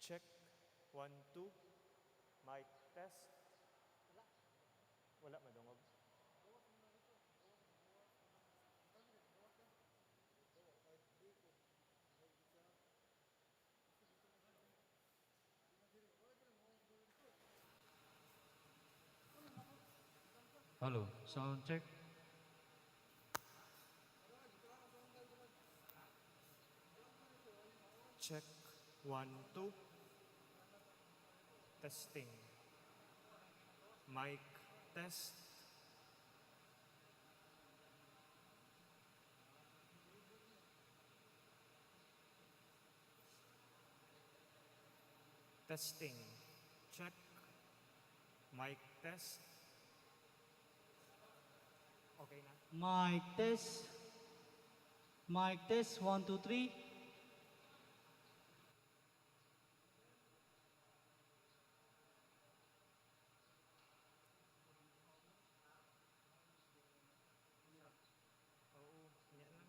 Check. One, two. Mic test. Wala madungog. Hello, sound check. Check. One, two. Testing. Mic test. Testing. Check. Mic test. Okay na. Mic test. Mic test. 1, 2, 3. Oo, yan lang.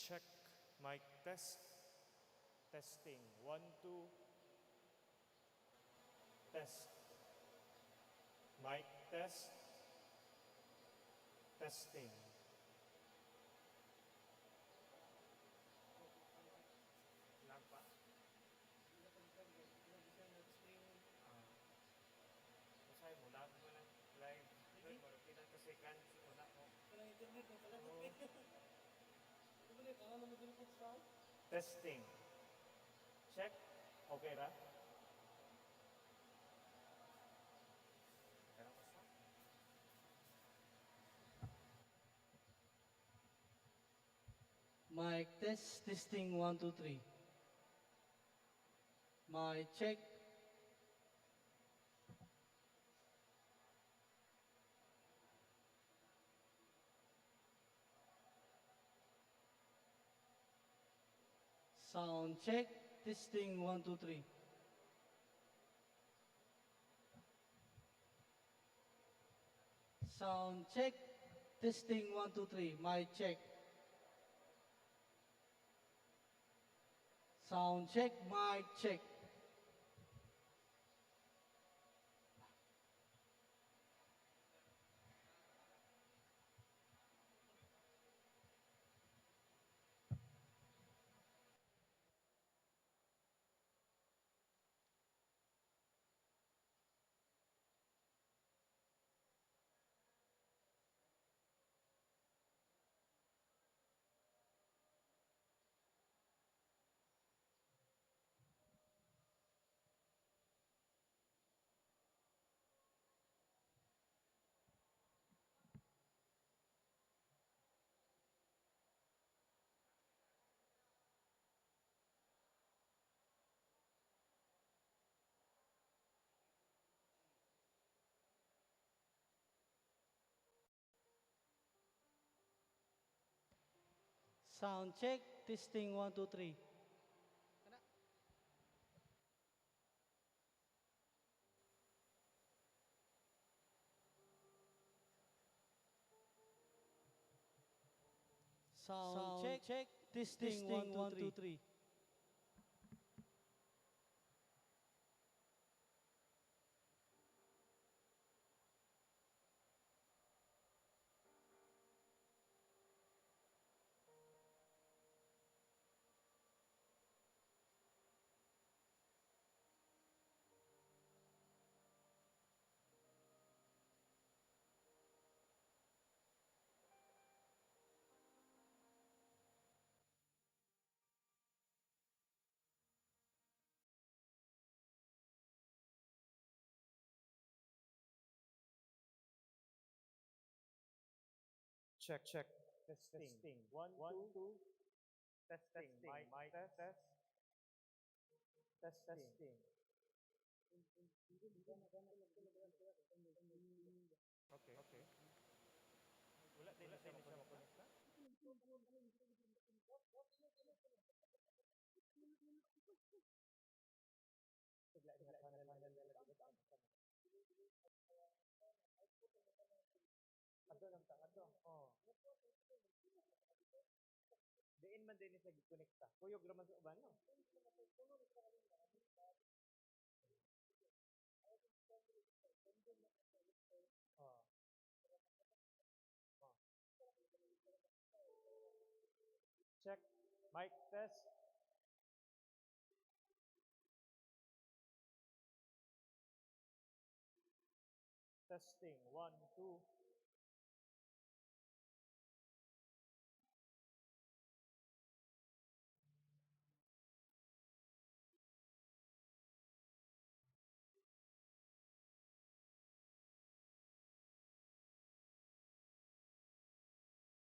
Check. Mic test. Testing. One, two. Test. Mic test. Testing. Lag pa. Ah. Basahin mo, lag mo na. Live. Pila ka seconds. Wala ko. Oo. Testing. Check. Okay ra? Okay ra basta? Mic test, testing, 1, 2, 3. Mic check. Sound check, testing, 1, 2, 3. Sound check, testing, 1, 2, 3. Mic check. Sound check, mic check. Sound check, testing, 1, 2, 3. Sound check, check, testing, 1, 2, 3. Check, check. Testing. Testing. One, one, two. Testing. Mic, test. Test. Testing. Okay. Wala din siya makonekta? Adto lang ta, adto. Oh. Diin man din siya gikonekta. Kuyog ra man sa uban, no? Oh. Oh. Check. Mic test. Testing. 1, 2.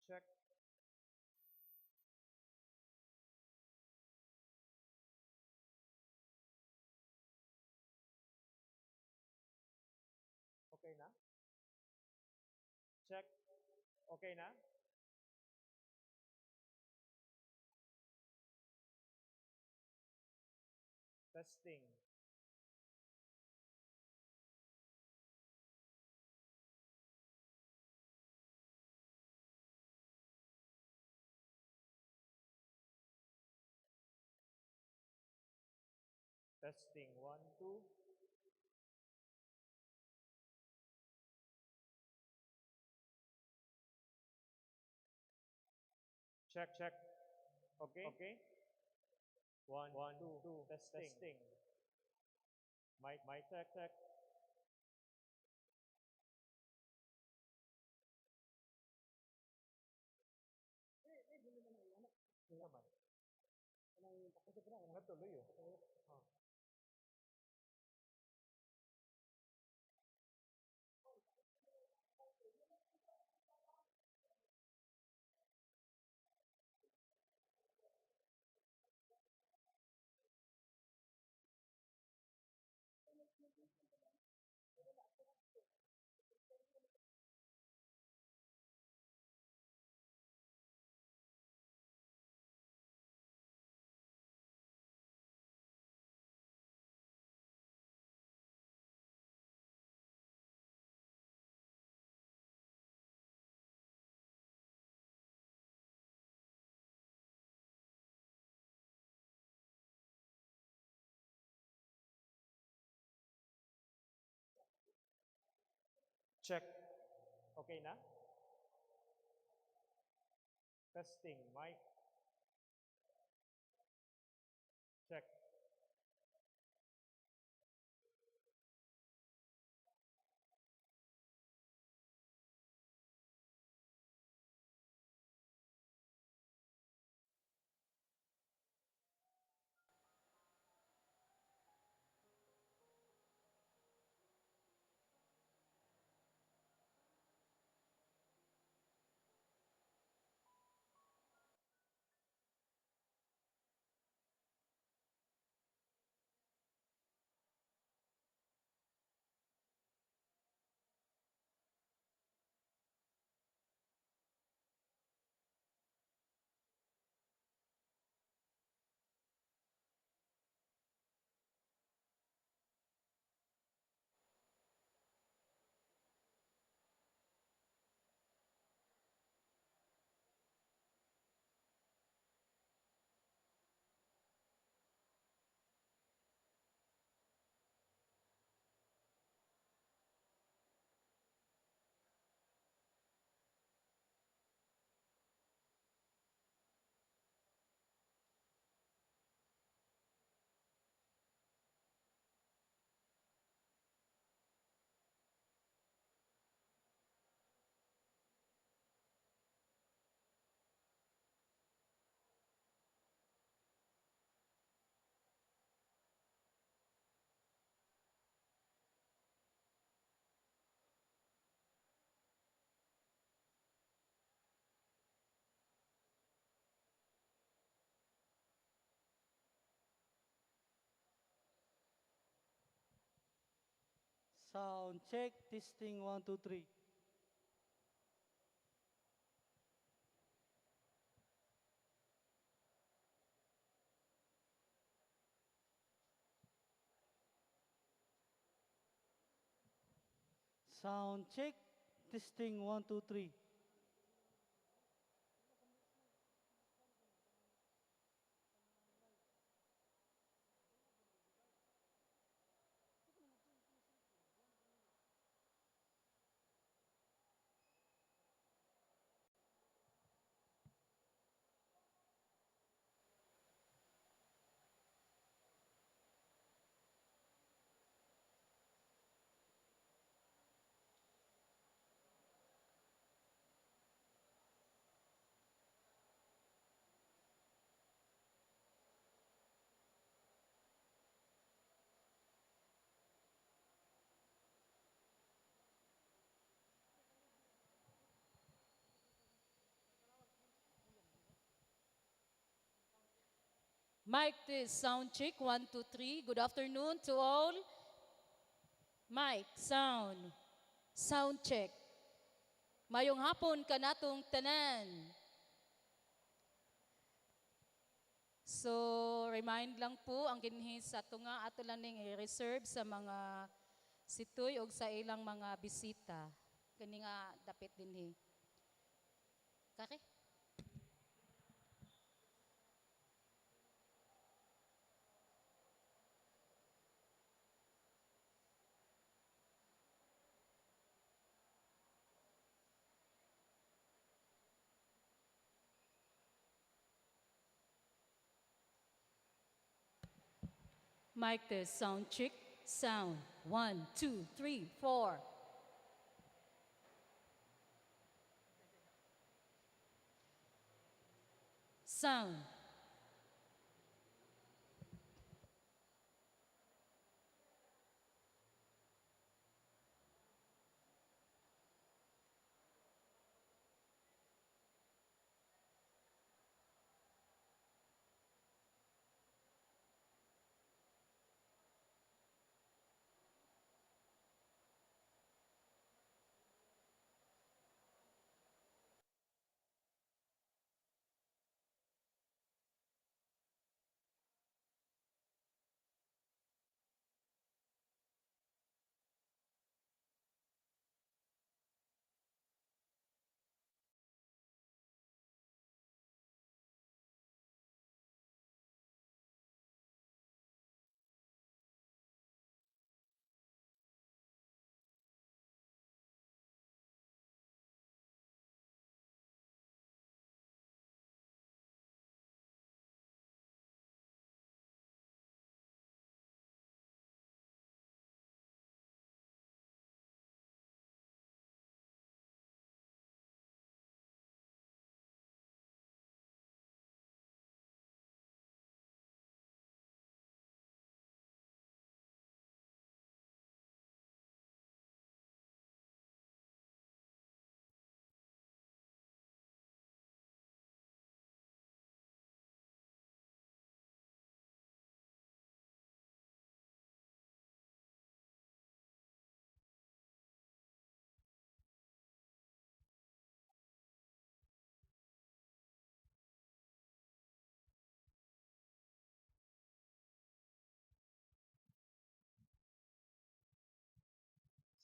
Check. Okay na? Check. Okay na? Testing. Testing, 1, 2. Check, check. Okay. Okay. 1, 1, 2, testing. Testing. Mic, mic, check, check. Naman. Natuloy oh. Oh. Check. Okay na? Testing, mic. Check. Sound check, testing, 1, 2, 3. Sound check, testing, 1, 2, 3. Mic test, sound check, 1, 2, 3. Good afternoon to all. Mic, sound, sound check. Mayong hapon kanatong tanan. So, remind lang po ang kinhi sa tunga ato lang ning i-reserve sa mga sitoy og sa ilang mga bisita. Kini nga dapit dinhi. Kake? Mic test, sound check, sound. 1, 2, 3, 4. Sound.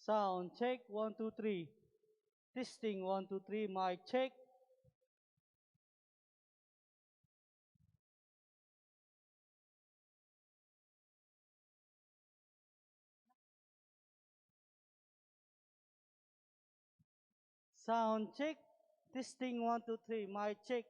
Sound check, 1, 2, 3. Testing, 1, 2, 3. Mic check. Sound check. Testing, 1, 2, 3. Mic check.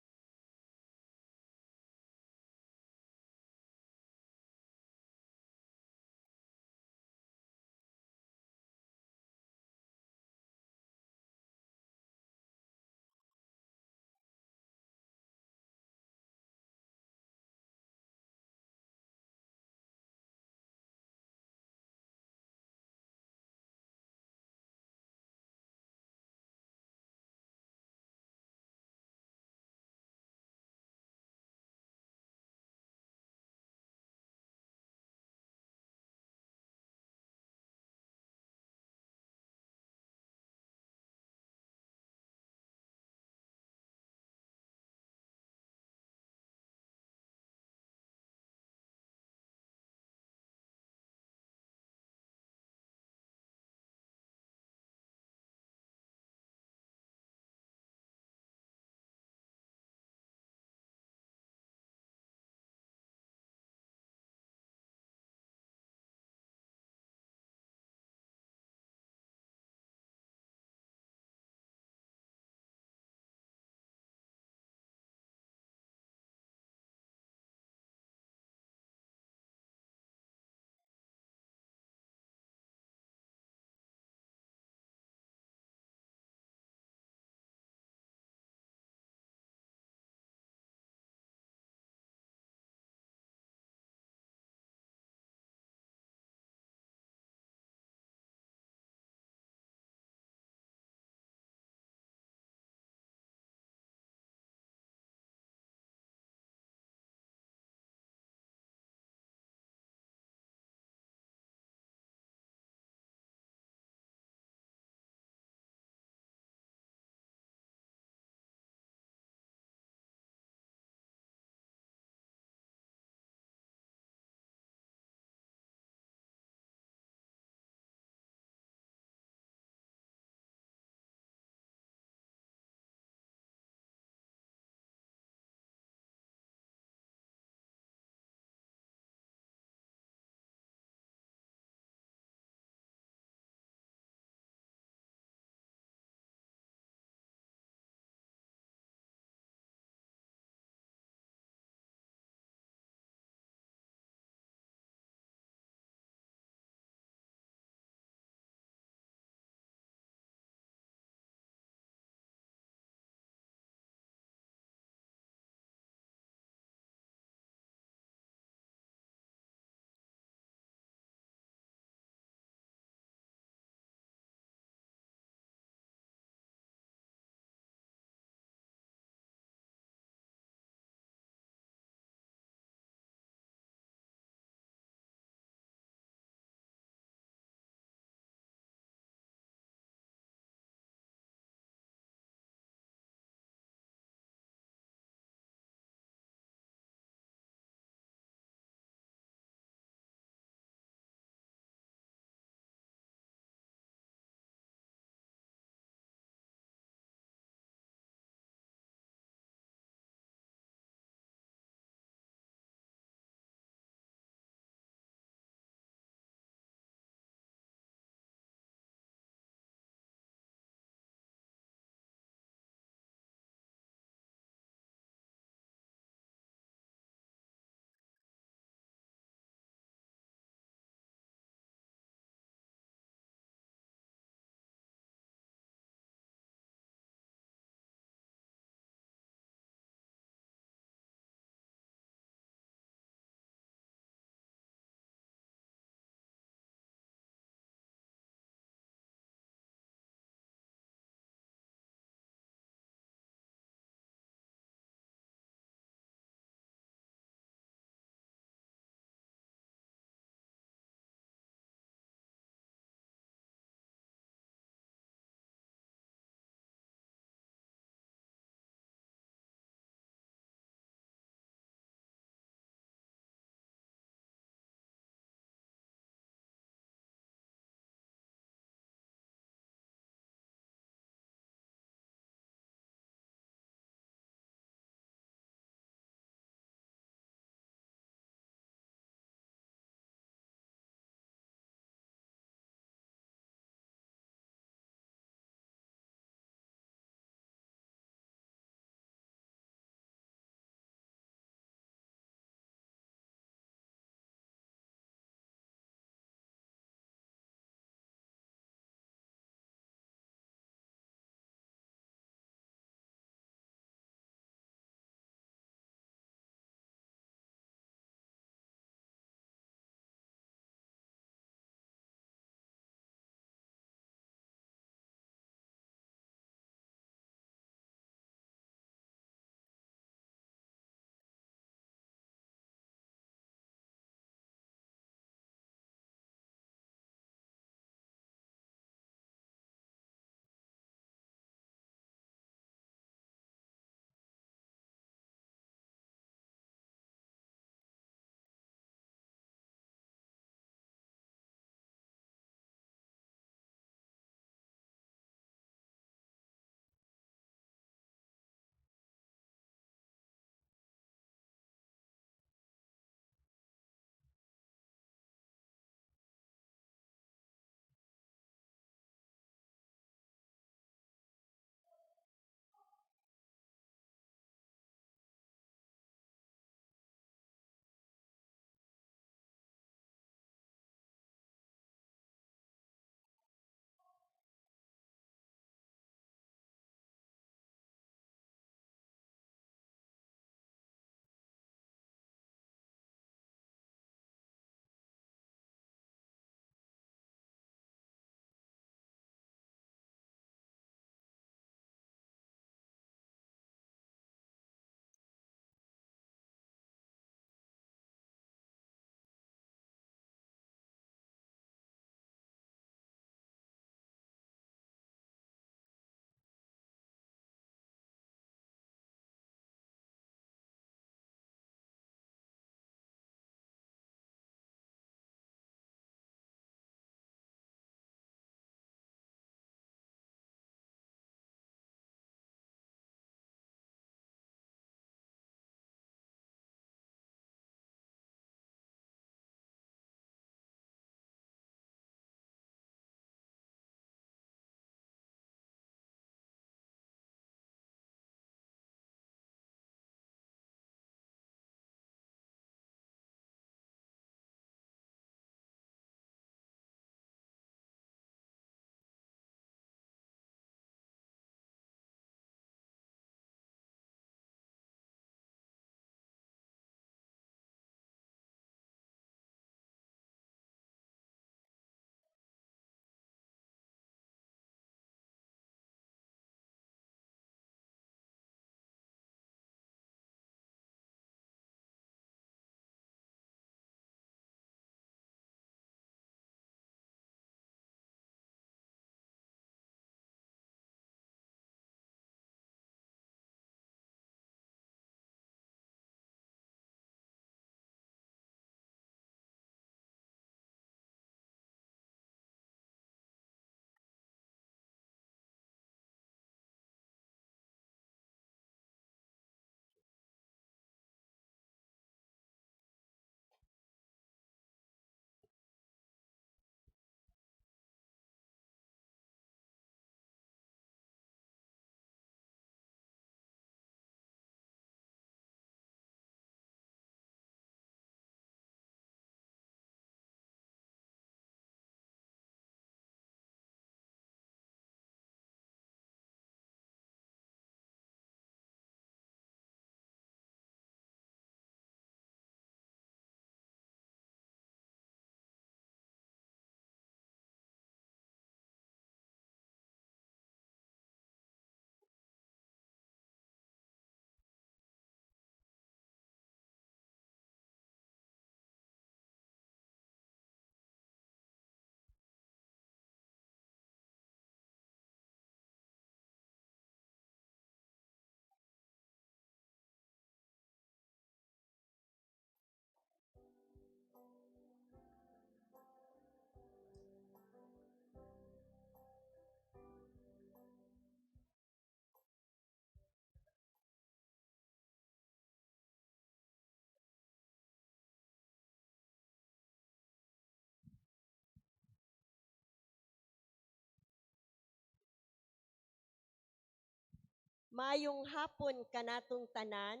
Maayong hapon kanatong tanan.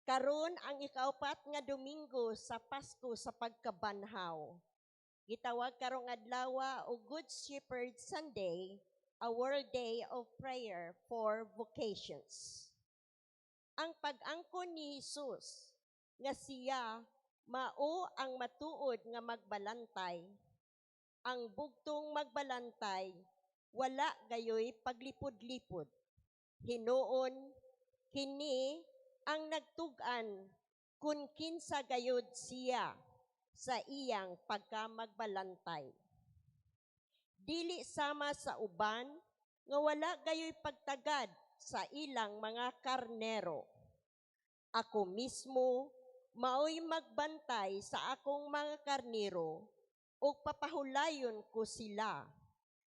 Karon ang ikaupat nga Domingo sa Pasko sa pagkabanhaw. Gitawag karong adlaw og Good Shepherd Sunday, a World Day of Prayer for Vocations. Ang pag-angkon ni Jesus nga siya mao ang matuod nga magbalantay. Ang bugtong magbalantay wala gayoy paglipod-lipod. Hinuon kini ang nagtug-an kung kinsa gayud siya sa iyang pagkamagbalantay. Dili sama sa uban nga wala gayoy pagtagad sa ilang mga karnero. Ako mismo maoy magbantay sa akong mga karnero ug papahulayon ko sila,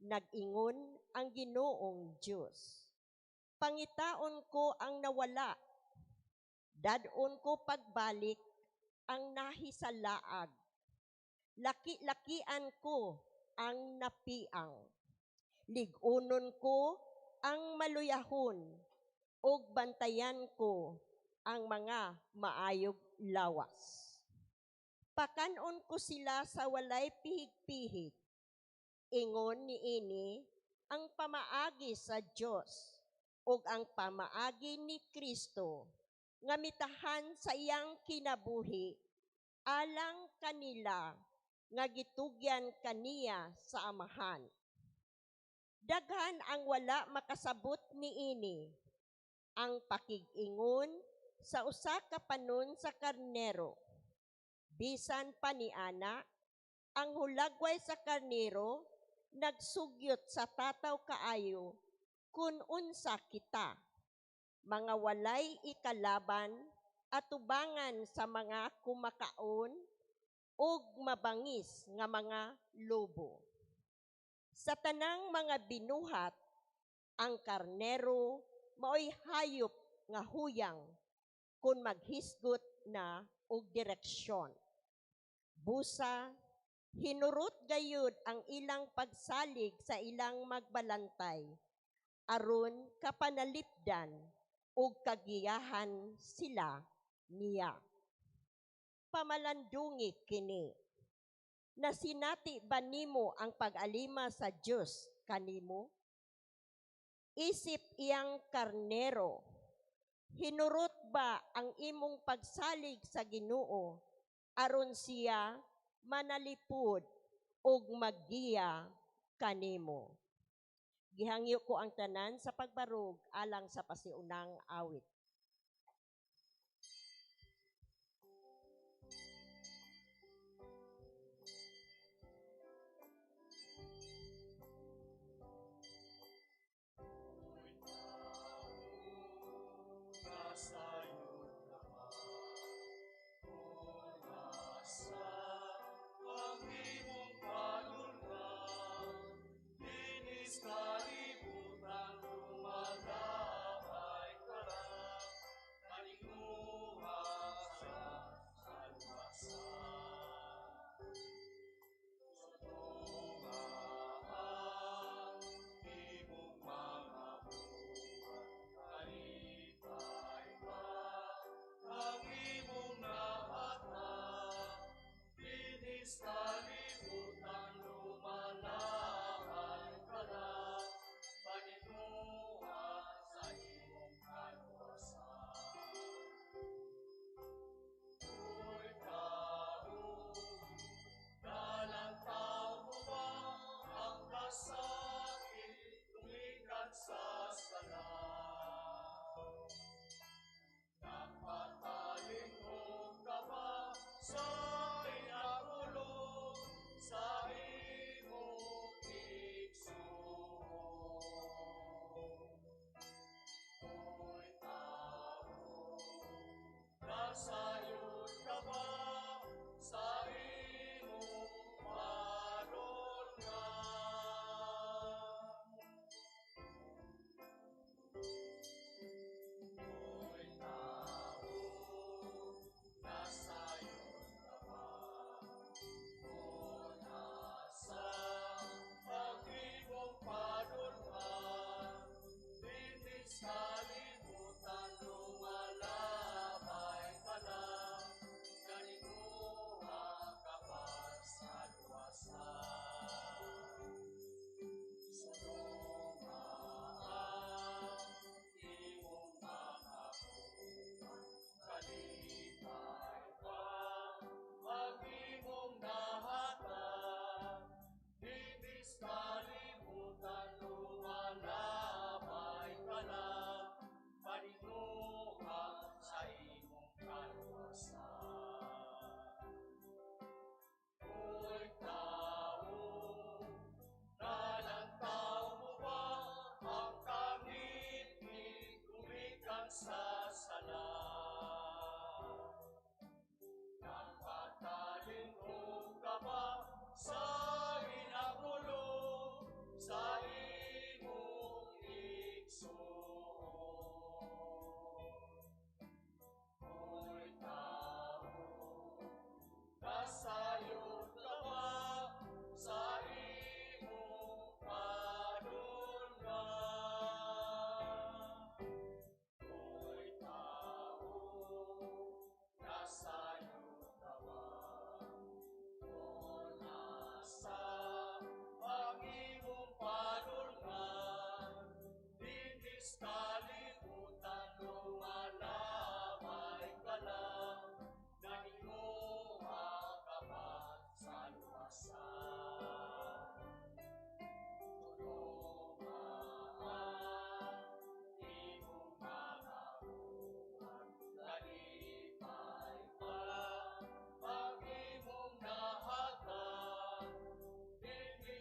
nag-ingon ang Ginoong Dios. Pangitaon ko ang nawala, dad-on ko pagbalik ang nahisalaag. Laki-lakian ko ang napiang. Lig-unon ko ang maluyahon ug bantayan ko ang mga maayog lawas. Pakanon ko sila sa walay pihig-pihig. Ingon niini ang pamaagi sa Dios ug ang pamaagi ni Kristo nga mitahan sa iyang kinabuhi alang kanila nga gitugyan kaniya sa Amahan. Daghan ang wala makasabot niini. Ang pakig-ingon sa usa ka panon sa karnero. Bisan pa niana, ang hulagway sa karnero nagsugyot sa tataw kaayo kun unsa kita, mga walay ikalaban atubangan sa mga kumakaon ug mabangis nga mga lobo. Sa tanang mga binuhat, ang karnero maoy hayop nga huyang kung maghisgot na og direksyon. Busa, hinurot gayud ang ilang pagsalig sa ilang magbalantay aron kapanalipdan ug kagiyahan sila niya. Pamalandungi kini. Nasinati ba nimo ang pag-alima sa Dios kanimo? Isip iyang karnero, hinurot ba ang imong pagsalig sa Ginoo aron siya manalipod ug maggiya kanimo? Gihangyo ko ang tanan sa pagbarog alang sa pasiunang awit. Kalibutan, lumalabay ka.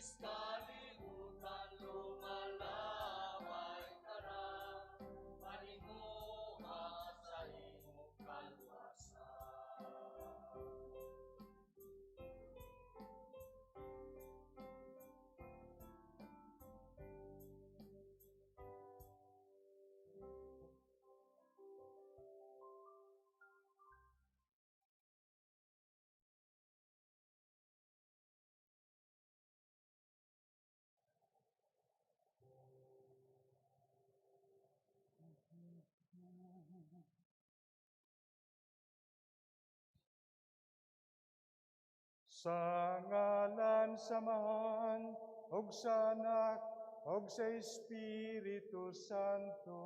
Kalibutan lumalaway, tara, paninguha sa imong kaluwasan. Sa ngalan sa Amahan, ug sa Anak, ug sa Espiritu Santo.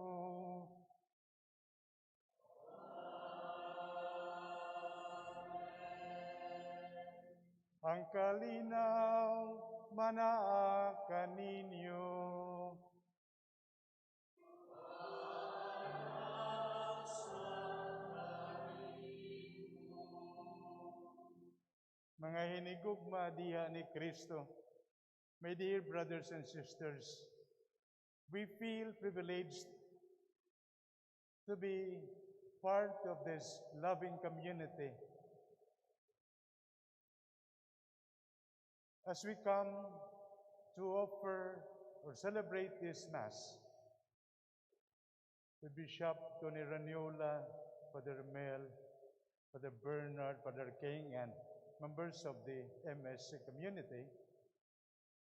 Ang kalinaw manaa kaninyo. Mga hinigugma diha ni Kristo, my dear brothers and sisters, we feel privileged to be part of this loving community. As we come to offer or celebrate this Mass, with Bishop Tony Raniola, Father Mel, Father Bernard, Father King, and members of the MSC community,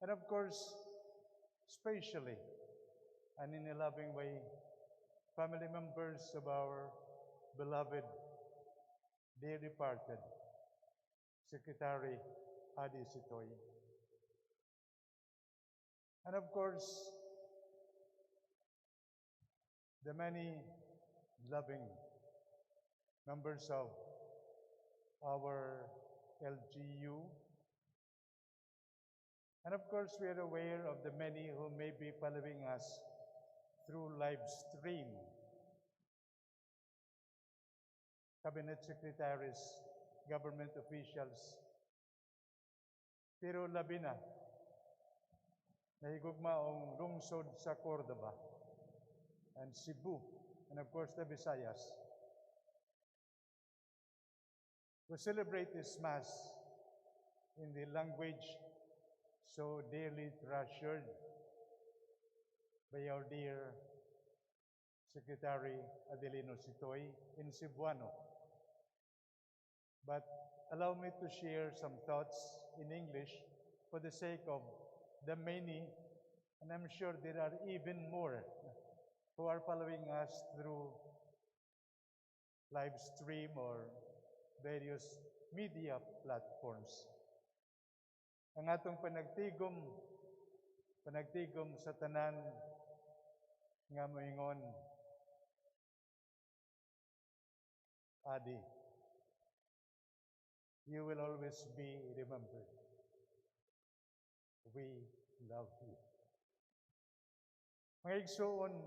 and of course, especially and in a loving way, family members of our beloved, dear departed Secretary Adi Sitoy. And of course, the many loving members of our LGU. And of course, we are aware of the many who may be following us through live stream. Cabinet secretaries, government officials. Pero labi na, nahigugmaong lungsod sa Cordova and Cebu, and of course the Visayas. We celebrate this Mass in the language so dearly treasured by our dear Secretary Adelino Sitoy in Cebuano. But allow me to share some thoughts in English for the sake of the many, and I'm sure there are even more who are following us through live stream or various media platforms. Ang atong panagtigom, panagtigom sa tanan nga moingon, "Adi, you will always be remembered. We love you." Mga igsuon,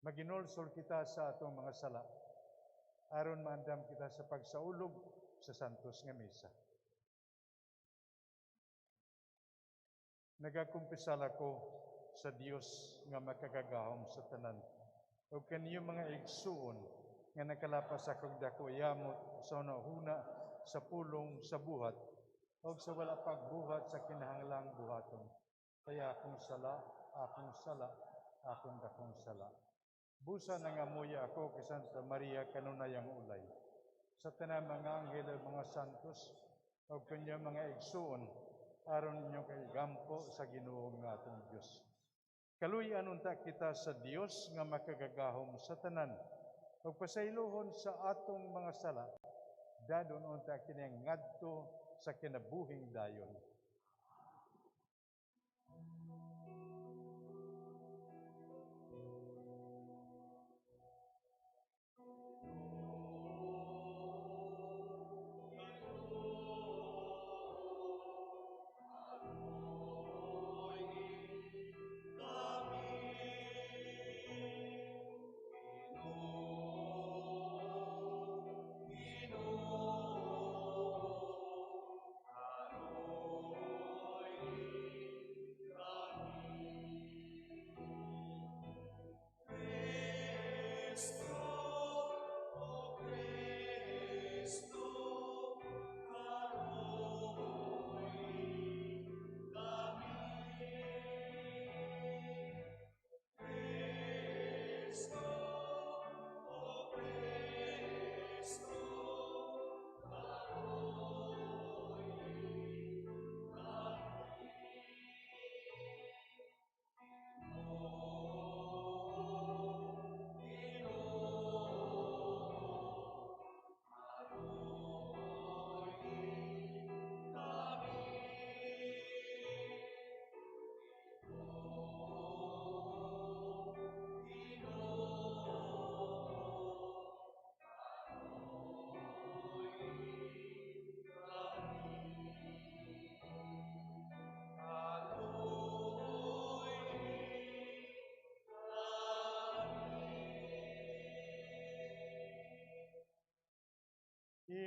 maginulsol kita sa atong mga sala aron maandam kita sa pagsaulog sa santos nga misa. Nagakumpisal ako sa Dios nga makagagahom sa tanan ug kaniyo mga igsuon nga nakalapas akong dako yamot sa hunahuna, sa pulong, sa buhat ug sa wala pagbuhat sa kinahanglang buhaton. Kaya akong sala, akong sala, akong dakong sala. Busa nangamuya ako kay Santa Maria kanunayang ulay, sa tanang mga anghel ug mga santos ug kanyang mga igsuon, aron ninyong kaigampo sa Ginoo nga atong Dios. Kaluy-an unta kita sa Dios nga makagagahom sa tanan ug pasaylohon sa atong mga sala, dadon unta kini ngadto sa kinabuhing dayon. Ginoo,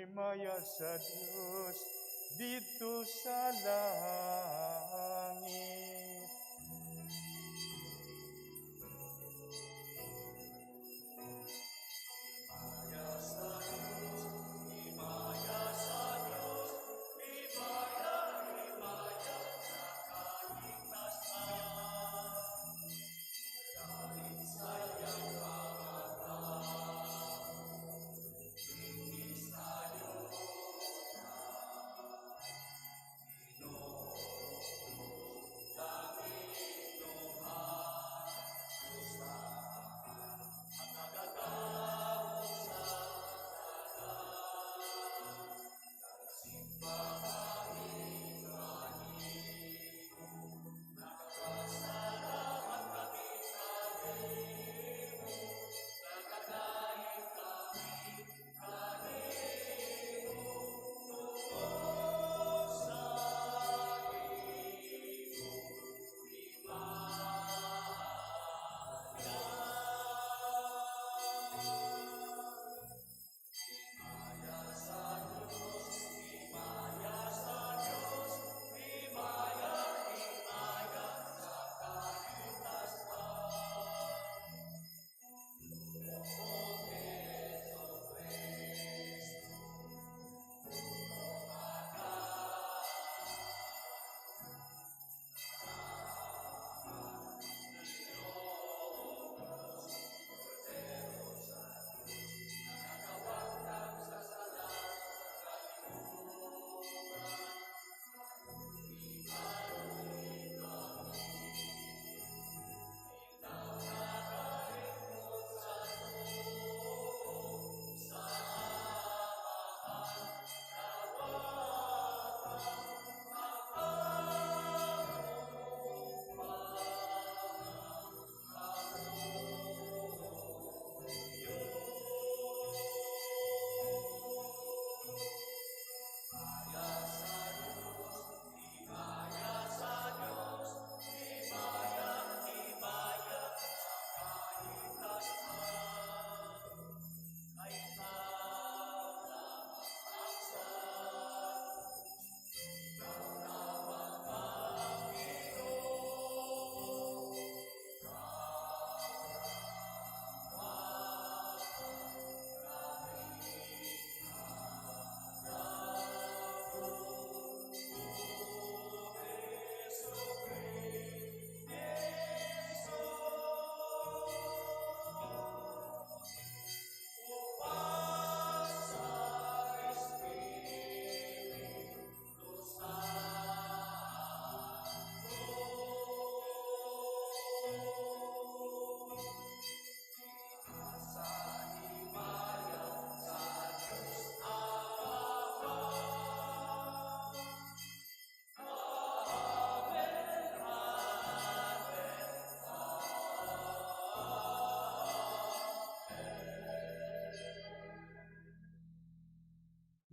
Himaya sa Dios didto sa langit.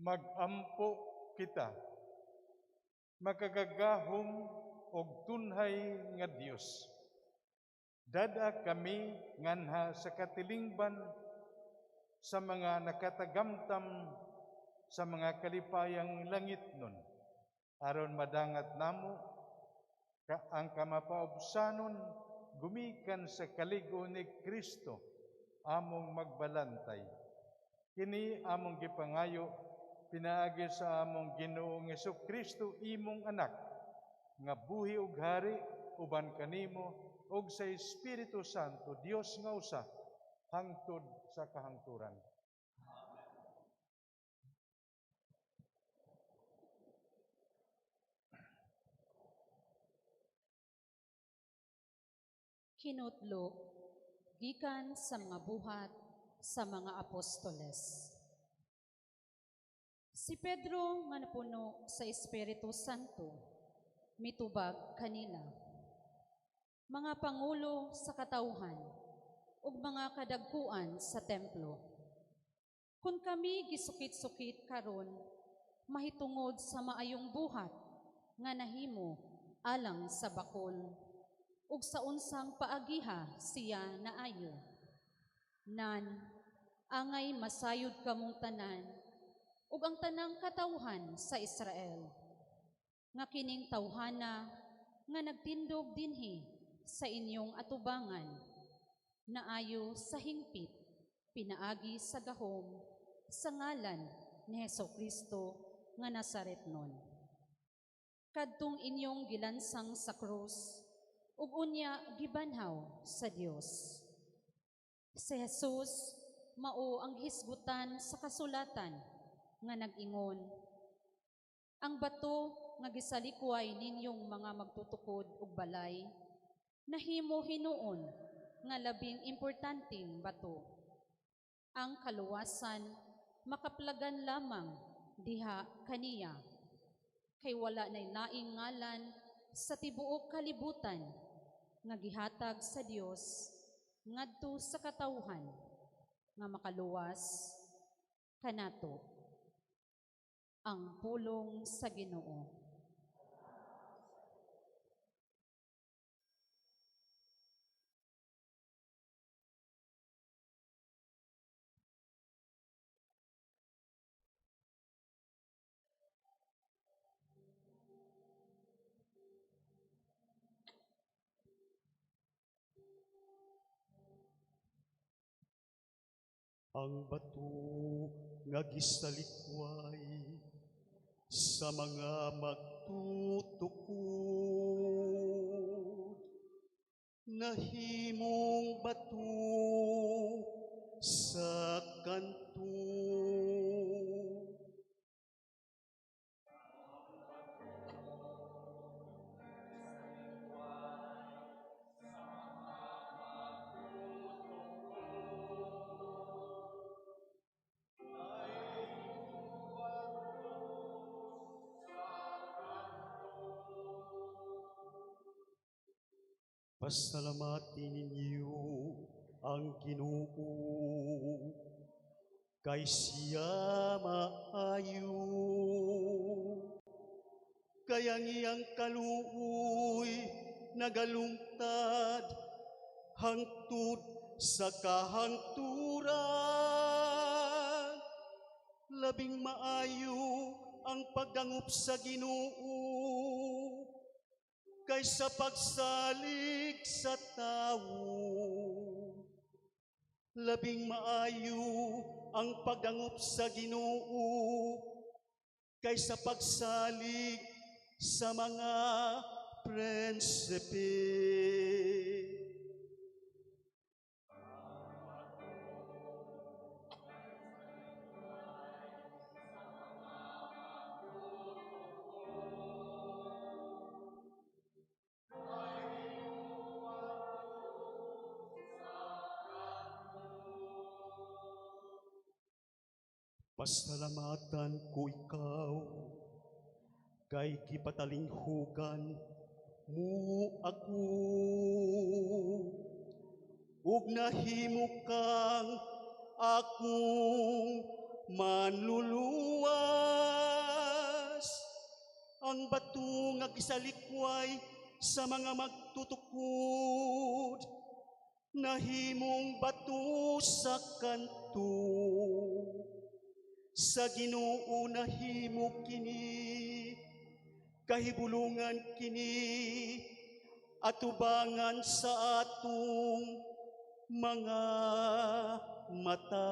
Magampo kita. Makagagahom og tunhay nga Dios. Dada kami nganha sa katilingban sa mga nakatagamtam sa mga kalipayang langit nun. Aron madangat namo ka ang kamapaubsanon gumikan sa kaligo ni Kristo among magbalantay. Kini among gipangayo pinaagi sa among Ginoong Kristo imong anak nga buhi ug hari uban kanimo ug sa Espiritu Santo Dios nga usa hangtod sa kahangturan. Kinutlo gikan sa mga buhat sa mga apostoles. Si Pedro nga napuno sa Espiritu Santo mitubag kanila. Mga pangulo sa katawhan ug mga kadagkuan sa templo. Kun kami gisukit-sukit karon mahitungod sa maayong buhat nga nahimo alang sa bakol ug sa unsang paagiha siya naayo. Nan, angay masayod kamong tanan, Ug ang tanang katawhan sa Israel nga kining tawhana nga nagtindog dinhi sa inyong atubangan naayo sa hingpit pinaagi sa gahom sa ngalan ni Heso Kristo nga Nazaretnon, kadtong inyong gilansang sa krus ug unya gibanhaw sa Dios. Si Jesus mao ang hisgutan sa kasulatan nga nag-ingon, "Ang bato nga gisalikway ninyong mga magtutukod og balay nahimo hinuon nga labing importanteng bato. Ang kaluwasan makaplagan lamang diha kaniya, kay wala nay laing ngalan sa tibuok kalibutan nga gihatag sa Dios ngadto sa katawhan nga makaluwas kanato." Ang pulong sa Ginoo. Ang bato nga gisalikway sa mga magtutukod nahimong bato sa kanto. Pasalamatin ninyo ang Ginoo, kay siya maayo. Kay ang iyang kaluoy nagalungtad hangtod sa kahangturan. Labing maayo ang pagdangop sa Ginoo kaysa pagsalig sa tawo. Labing maayo ang pagdangop sa Ginoo kaysa pagsalig sa mga prinsipe. Pasalamatan ko ikaw, kay gipatalinghugan mo ako, ug nahimo kang akong manluluwas. Ang bato nga gisalikway sa mga magtutukod nahimong bato sa kanto. Sa Ginoo nahimo kini, kahibulungan kini, atubangan sa atong mga mata.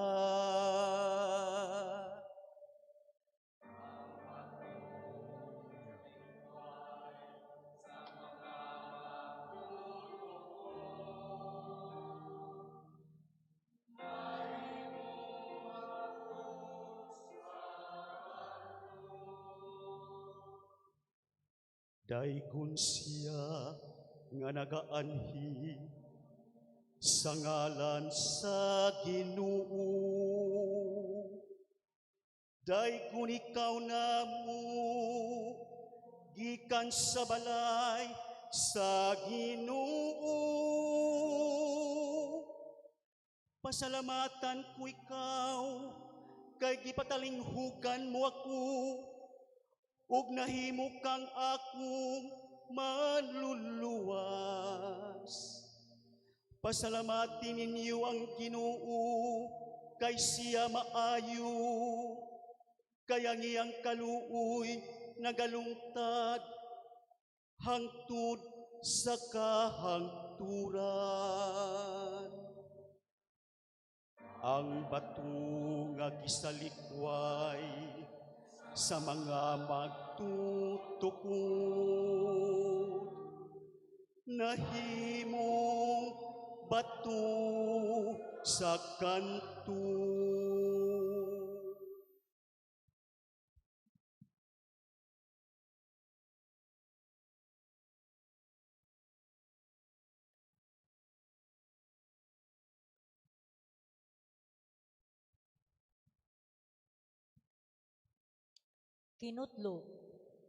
Daygon siya nga nagaanhi sa ngalan sa Ginoo. Daygon ikaw namo gikan sa balay sa Ginoo. Pasalamatan ko ikaw kay gipatalinghugan mo ako ug nahimo kang akong manluluwas. Pasalamatin ninyo ang Ginoo kay siya maayo. Kay ang iyang kaluoy nagalungtad hangtod sa kahangturan. Ang bato nga gisalikway sa mga magtutukod, nahimong bato sa kanto. Kinutlo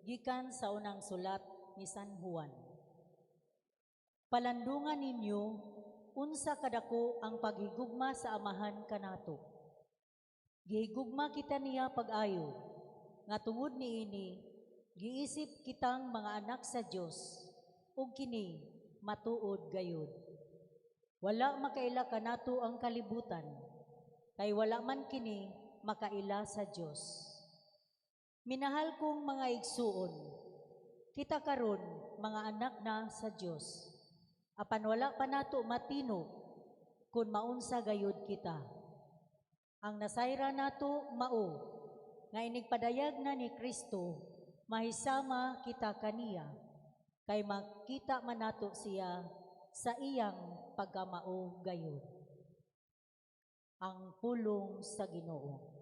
gikan sa unang sulat ni San Juan. Palandungan ninyo unsa kadako ang paghigugma sa Amahan kanato. Gihigugma kita niya pag-ayo, nga tungod niini giisip kitang mga anak sa Dios, ug kini matuod gayud. Wala makaila kanato ang kalibutan, kay wala man kini makaila sa Dios. Minahal kong mga igsuon, kita karon mga anak na sa Dios. Apan wala pa nato matinok kung maunsa gayud kita. Ang nasayra nato mao nga inigpadayag na ni Kristo, mahisama kita kaniya, kay makita man nato siya sa iyang pagkamao gayud. Ang pulong sa Ginoo.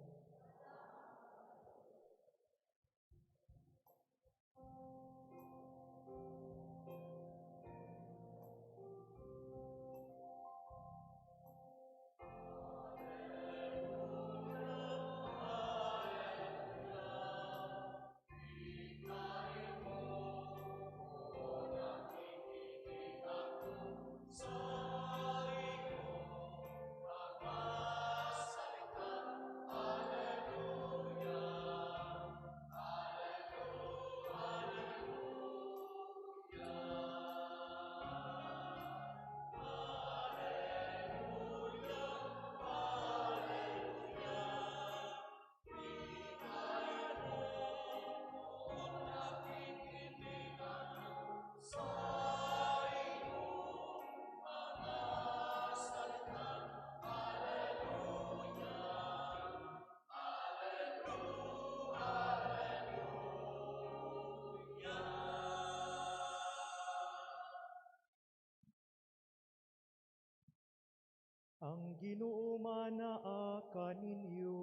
Ang Ginoo manaa kaninyo.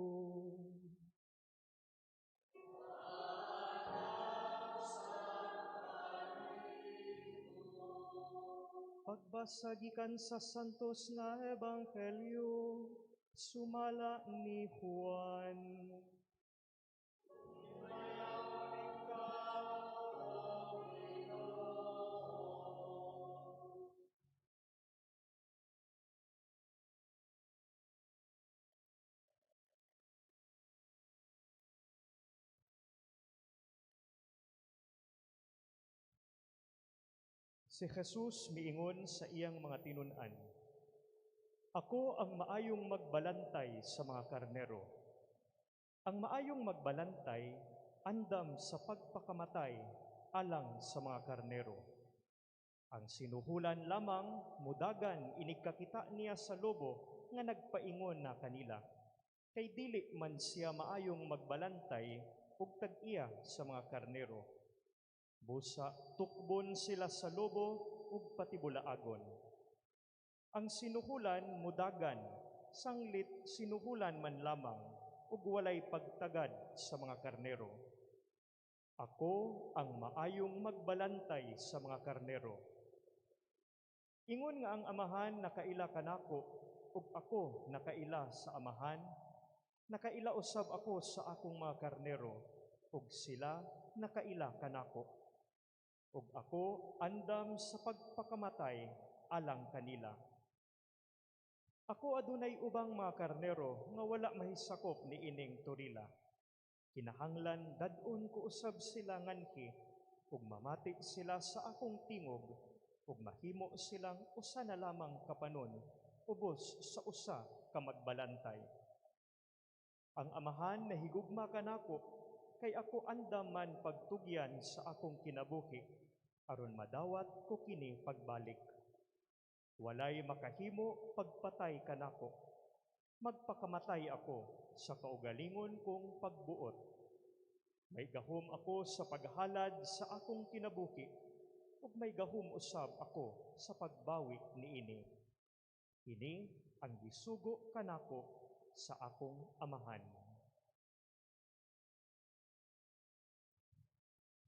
Pagbasa gikan sa Santos nga Ebanghelyo sumala ni Juan. Si Jesus miingon sa iyang mga tinun-an, "Ako ang maayong magbalantay sa mga karnero. Ang maayong magbalantay andam sa pagpakamatay alang sa mga karnero. Ang sinuhulan lamang mudagan inigkakita niya sa lobo nga nagpaingon na kanila. Kay dili man siya maayong magbalantay ug tag-iya sa mga karnero. Busa tukbon sila sa lobo ug patibulaagon. Ang sinuhulan mudagan, sanglit sinuhulan man lamang ug walay pagtagad sa mga karnero. Ako ang maayong magbalantay sa mga karnero. Ingon nga ang Amahan nakaila kanako ug ako nakaila sa Amahan, nakaila usab ako sa akong mga karnero ug sila nakaila kanako. Ug ako andam sa pagpakamatay alang kanila. Ako adunay ubang mga karnero nga wala mahisakop ni ining torila. Kinahanglan dad-on ko usab sila nganhi ug mamati sila sa akong tingog ug mahimo silang usa na lamang kapanon ubos sa usa ka magbalantay. Ang Amahan nahigugma kanako, kay ako andam man pagtugyan sa akong kinabuhi, aron madawat ko kini pagbalik. Walay makahimo pagpatay kanako. Magpakamatay ako sa kaugalingon kong pagbuot. May gahom ako sa paghalad sa akong kinabuhi, ug may gahom usab ako sa pagbawi niini. Kini ang gisugo kanako sa akong Amahan.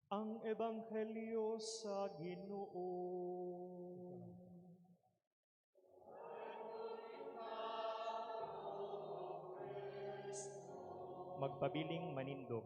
Ang Ebanghelyo sa Ginoo. Magpabiling manindog.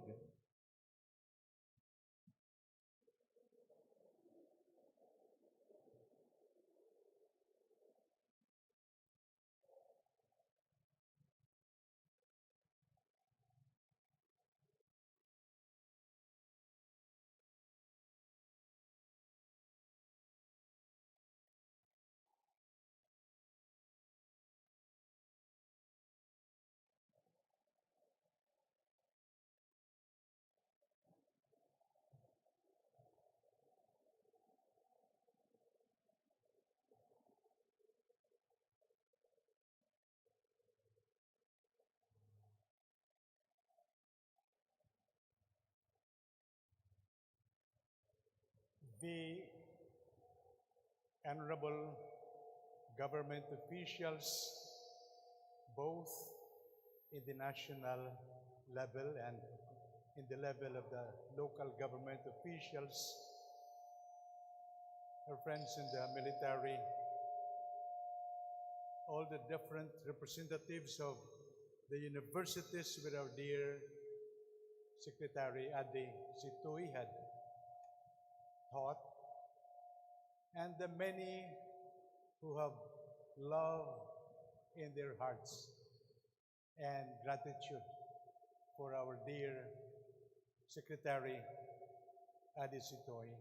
The honorable government officials, both in the national level and in the level of the local government officials, our friends in the military, all the different representatives of the universities with our dear Secretary Adi Sitoy had taught, and the many who have love in their hearts and gratitude for our dear Secretary Adi Sitoy.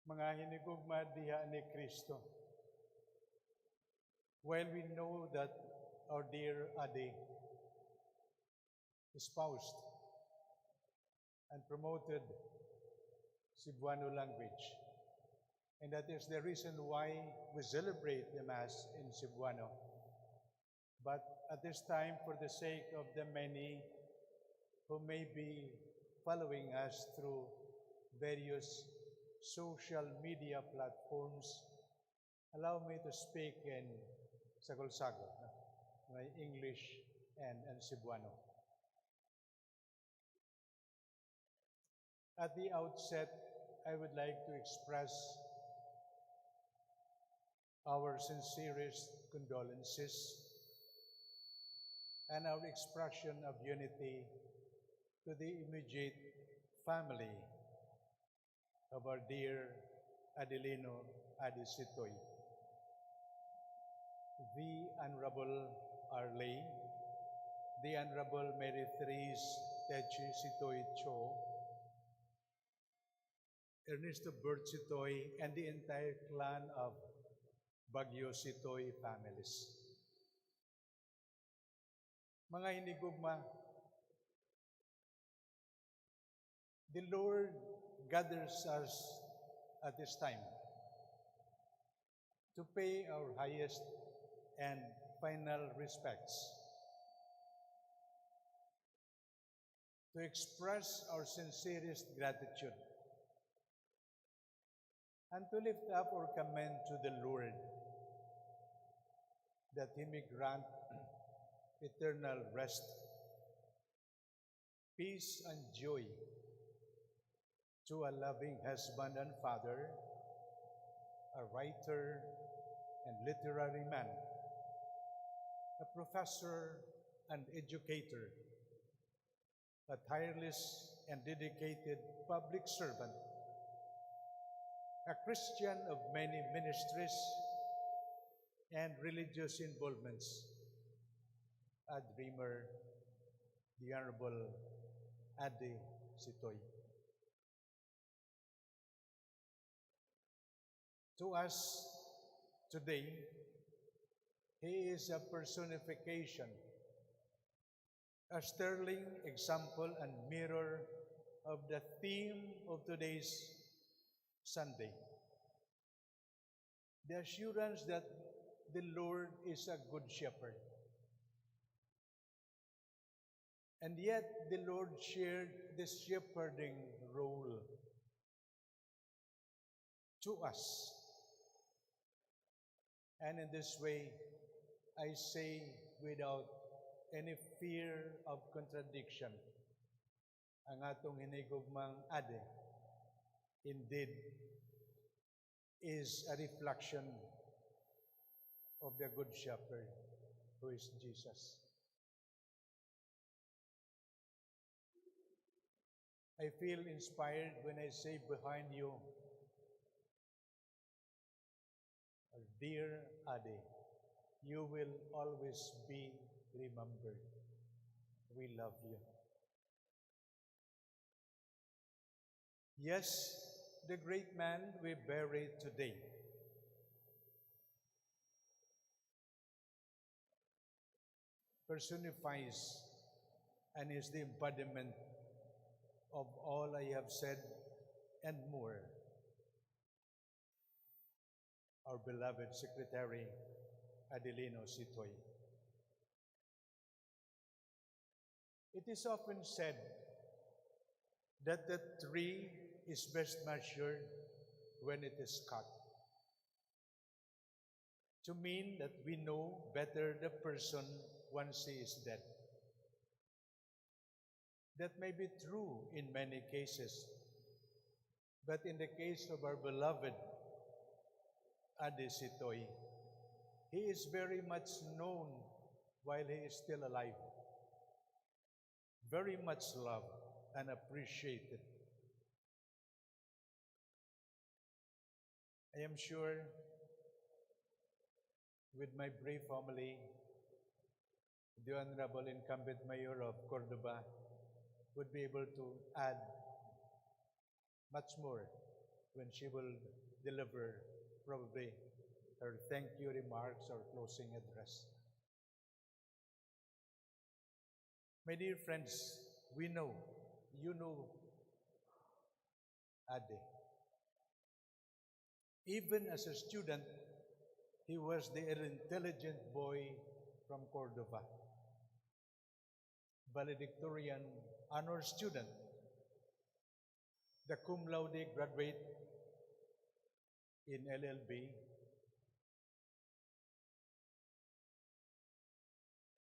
Mga hinigugma diha ni Kristo, while we know that our dear Adi espoused and promoted Cebuano language, and that is the reason why we celebrate the Mass in Cebuano. But at this time, for the sake of the many who may be following us through various social media platforms, allow me to speak in Sagol-Sagol, my English and Cebuano. At the outset, I would like to express our sincerest condolences and our expression of unity to the immediate family of our dear Adelino Adi Sitoy. The Honorable Arley, the Honorable Mary Therese Techi Sitoy Cho, Ernesto Bert Sitoy, and the entire clan of Baguio Sitoy families. Mga hinigugma, the Lord gathers us at this time to pay our highest and final respects, to express our sincerest gratitude, and to lift up or commend to the Lord that He may grant eternal rest, peace, and joy to a loving husband and father, a writer and literary man, a professor and educator, a tireless and dedicated public servant, a Christian of many ministries and religious involvements, a dreamer, the Honorable Adi Sitoy. To us today, he is a personification A sterling example and mirror of the theme of today's Sunday. The assurance that the Lord is a good shepherd. And yet, the Lord shared the shepherding role to us. And in this way, I say without any fear of contradiction, ang atong hinigugmang Ade indeed is a reflection of the Good Shepherd, who is Jesus. I feel inspired when I say behind you, dear Ade, you will always be remembered. We love you. Yes, the great man we bury today personifies and is the embodiment of all I have said and more. Our beloved Secretary, Adelino Sitoy. It is often said that the tree is best measured when it is cut, to mean that we know better the person once he is dead. That may be true in many cases, but in the case of our beloved Ade Sitoy, he is very much known while he is still alive, very much loved and appreciated. I am sure with my brief family, the Honorable Incumbent Mayor of Cordova would be able to add much more when she will deliver probably her thank you remarks or closing address. My dear friends, we know, you know Ade. Even as a student, he was the intelligent boy from Cordova, valedictorian honor student, the cum laude graduate in LLB,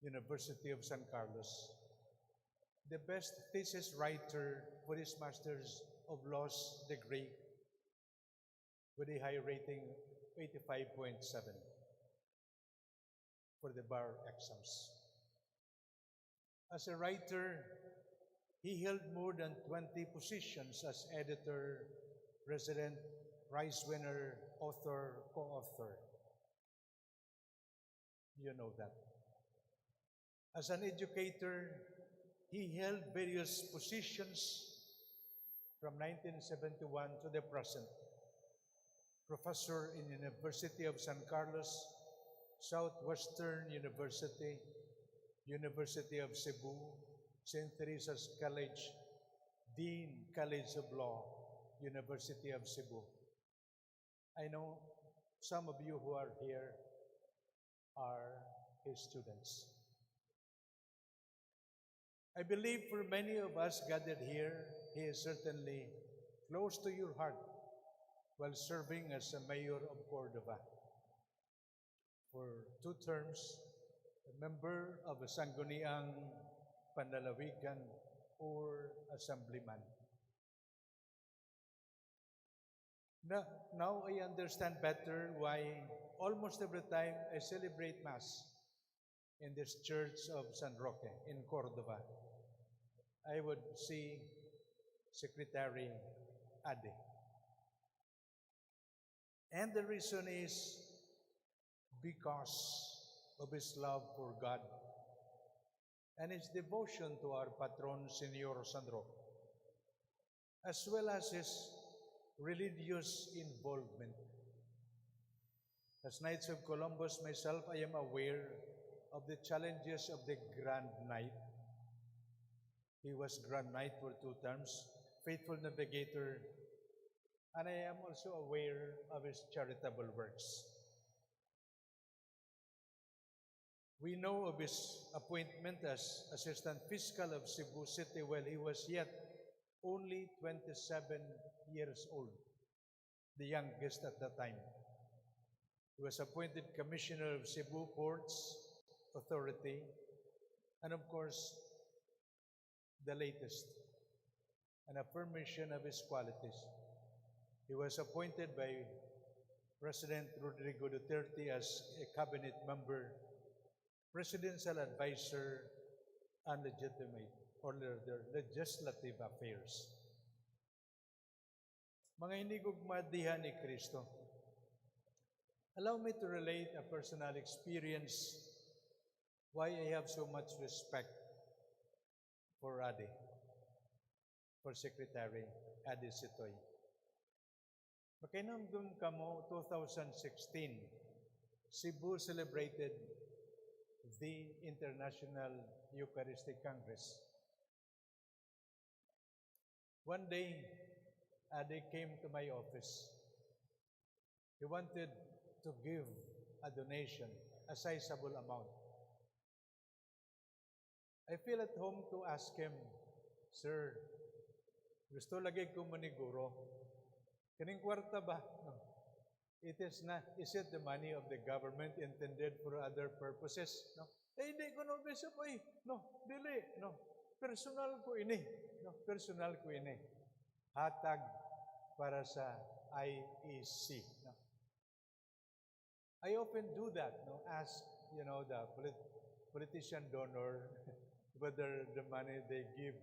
University of San Carlos, the best thesis writer for his Master's of Laws degree with a high rating 85.7 for the bar exams. As a writer, he held more than 20 positions as editor, president, prize winner, author, co-author. You know that. As an educator, he held various positions from 1971 to the present. Professor in University of San Carlos, Southwestern University, University of Cebu, St. Teresa's College, Dean College of Law, University of Cebu. I know some of you who are here are his students. I believe for many of us gathered here, he is certainly close to your heart while serving as a mayor of Cordova for 2 terms, a member of a Sangguniang Panlalawigan or assemblyman. Now I understand better why almost every time I celebrate Mass in this church of San Roque in Cordova, I would see Secretary Ade. And the reason is because of his love for God and his devotion to our patron, Senor San Roque, as well as his religious involvement. As Knights of Columbus myself, I am aware of the challenges of the Grand Knight, He was Grand Knight for two terms, faithful navigator, and I am also aware of his charitable works. We know of his appointment as Assistant Fiscal of Cebu City while he was yet only 27 years old, the youngest at the time. He was appointed Commissioner of Cebu Ports Authority, and of course, the latest, an affirmation of his qualities. He was appointed by President Rodrigo Duterte as a cabinet member, presidential advisor, and legitimate or the legislative affairs. Mga hinigugma diha ni Kristo, allow me to relate a personal experience why I have so much respect for Adi, for Secretary Adi Sitoy. Makahinumdum kamo, 2016, Cebu celebrated the International Eucharistic Congress. One day, Adi came to my office. He wanted to give a donation, a sizable amount. I feel at home to ask him, "Sir, gusto lagi ko maniguro. Kaning kwarta ba? No. It is not, is it the money of the government intended for other purposes?" No. "Eh, hindi ko no, Bishop, ay, no, dili, no. Personal ko ini, no, personal ko ini. Hatag para sa IEC." No. I often do that, no, ask the politician donor whether the money they give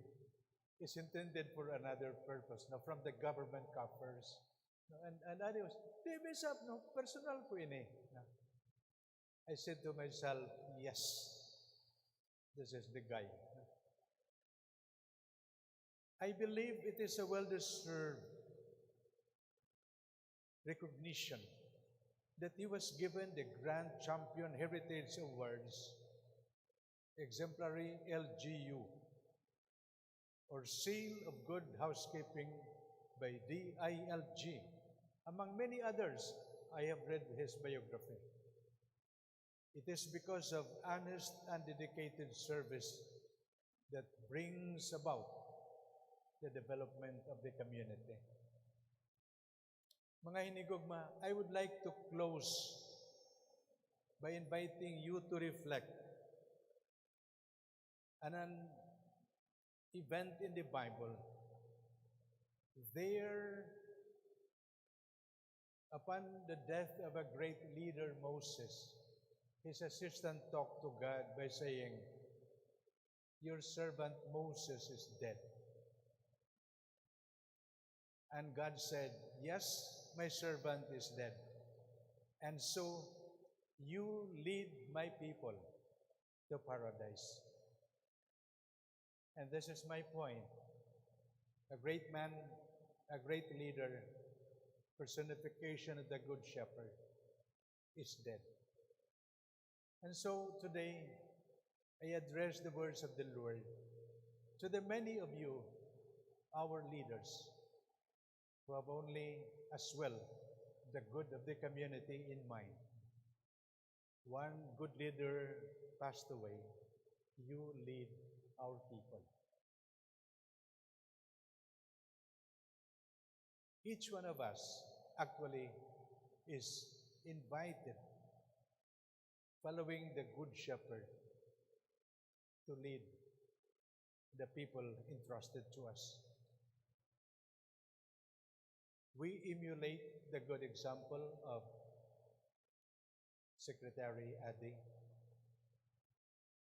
is intended for another purpose, no, from the government coffers. No, and I was, "Di, Bishop, no, personal ko ini." No. I said to myself, "Yes, this is the guy." No. I believe it is a well-deserved recognition that he was given the Grand Champion Heritage Awards, Exemplary LGU, or Seal of Good Housekeeping by DILG. Among many others, I have read his biography. It is because of honest and dedicated service that brings about the development of the community. Mga hinigugma, I would like to close by inviting you to reflect on an event in the Bible. There, upon the death of a great leader, Moses, his assistant talked to God by saying, "Your servant Moses is dead." And God said, "Yes, my servant is dead. And so you lead my people to paradise." And this is my point. A great man, a great leader, personification of the Good Shepherd, is dead. And so today, I address the words of the Lord to the many of you, our leaders, who have only as well the good of the community in mind. One good leader passed away. You lead our people. Each one of us actually is invited, following the Good Shepherd, to lead the people entrusted to us. We emulate the good example of Secretary Adi.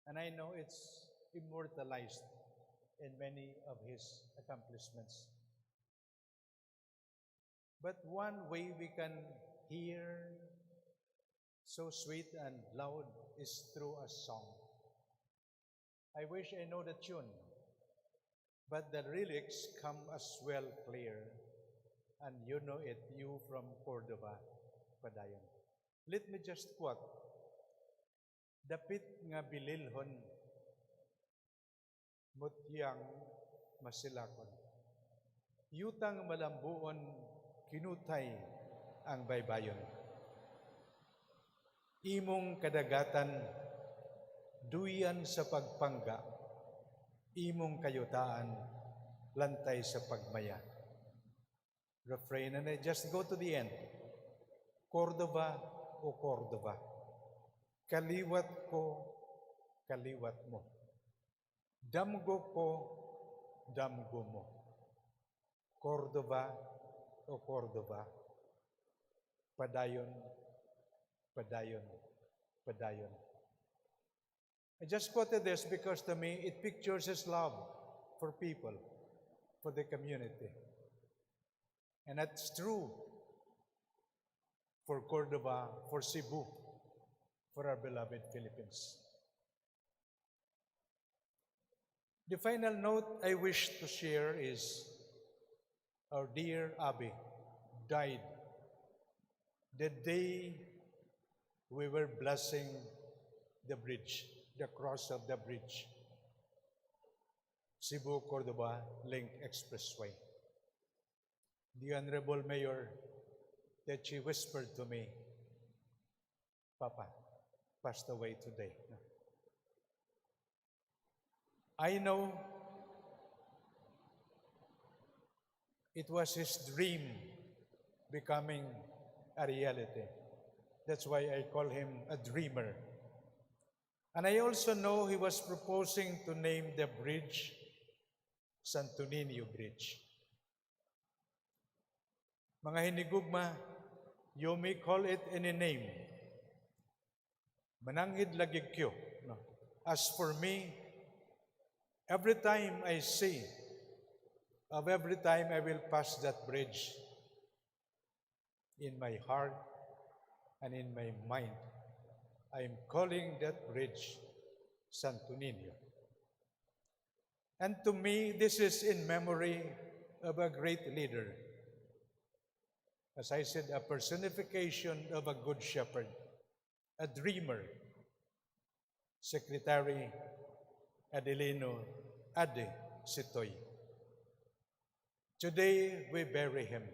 And I know it's immortalized in many of his accomplishments. But one way we can hear so sweet and loud is through a song. I wish I know the tune, but the lyrics come as well clear, and you know it, you from Cordova, padayon. Let me just quote, "Dapit nga bililhon." Mutyang masilakon. Yutang malambuon, kinutay ang baybayon. Imong kadagatan, duyan sa pagpangga, imong kayutaan, lantay sa pagmaya. Refrain, and I just go to the end. Cordova o Cordova, kaliwat ko, kaliwat mo. Damgo ko, damgo mo. Cordova o Cordova, padayon, padayon, padayon. I just quoted this because to me it pictures his love for people, for the community. And that's true for Cordova, for Cebu, for our beloved Philippines. The final note I wish to share is our dear Abby died the day we were blessing the bridge, the cross of the bridge, Cebu Cordova Link Expressway. The Honorable Mayor, that she whispered to me, "Papa passed away today." I know it was his dream becoming a reality. That's why I call him a dreamer. And I also know he was proposing to name the bridge Santo Niño Bridge. Mga hinigugma, you may call it any name. Mananghid lagi kyo. No? As for me, every time I see, of every time I will pass that bridge, in my heart and in my mind, I am calling that bridge Santo Niño. And to me, this is in memory of a great leader. As I said, a personification of a good shepherd, a dreamer, Secretary Adelino Ade Sitoy. Today, we bury him.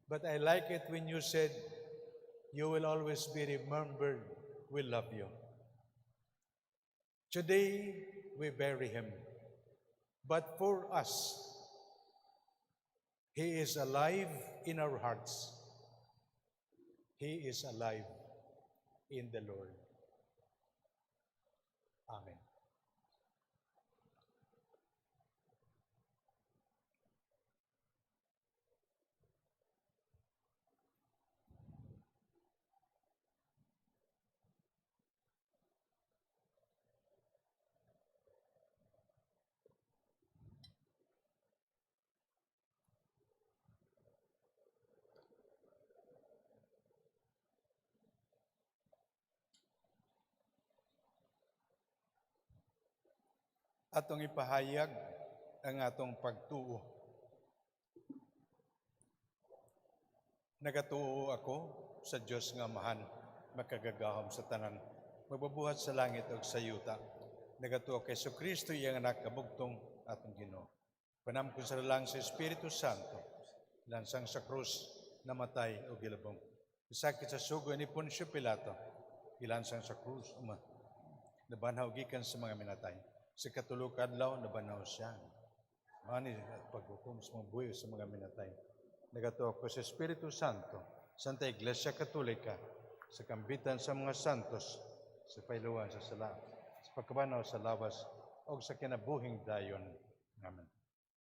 But I like it when you said, "You will always be remembered, we love you." Today, we bury him. But for us, he is alive in our hearts. He is alive in the Lord. Amen. Atong ipahayag ang atong pagtuo. Nagatuo ako sa Dios nga Amahan, makagagahom sa tanan, magbabuhat sa langit ug sa yuta. Nagatuo kay Kristo, iyang anak kabugtong, atong Ginoo. Panamkon sa lalang sa Espiritu Santo, lansang sa krus, namatay o gilabong. Isakit sa sugo ni Poncio Pilato, gilansang sa krus, uma, nabanhaw gikan sa mga minatay. Sa katulo ka adlaw, nabanhaw siya. Mani at paghukom sa mga buhi sa mga minatay. Nagatuo ko sa Espiritu Santo, Santa Iglesia Katolika, sa kambitan sa mga santos, sa pailuan sa sala, sa pagkabanaw sa lawas, o sa kinabuhing dayon. Amen.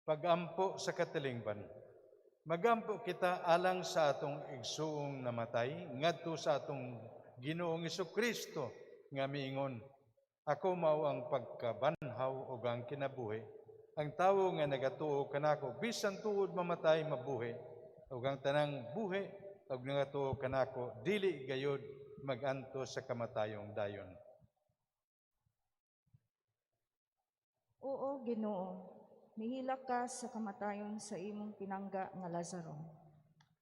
Pagampo sa katilingban. Magampo kita alang sa atong igsuong namatay, ngadto sa atong Ginoong Kristo nga miingon, "Ako mao ang pagkabanhaw ug ang kinabuhi. Ang tawo nga nagatuo kanako, bisan tuod mamatay, mabuhi. Ug ang tanang buhi ug nagatuo kanako, dili gayod magantos sa kamatayong dayon." Oo, Ginoo, nihilak ka sa kamatayon sa imong pinangga nga Lazaro.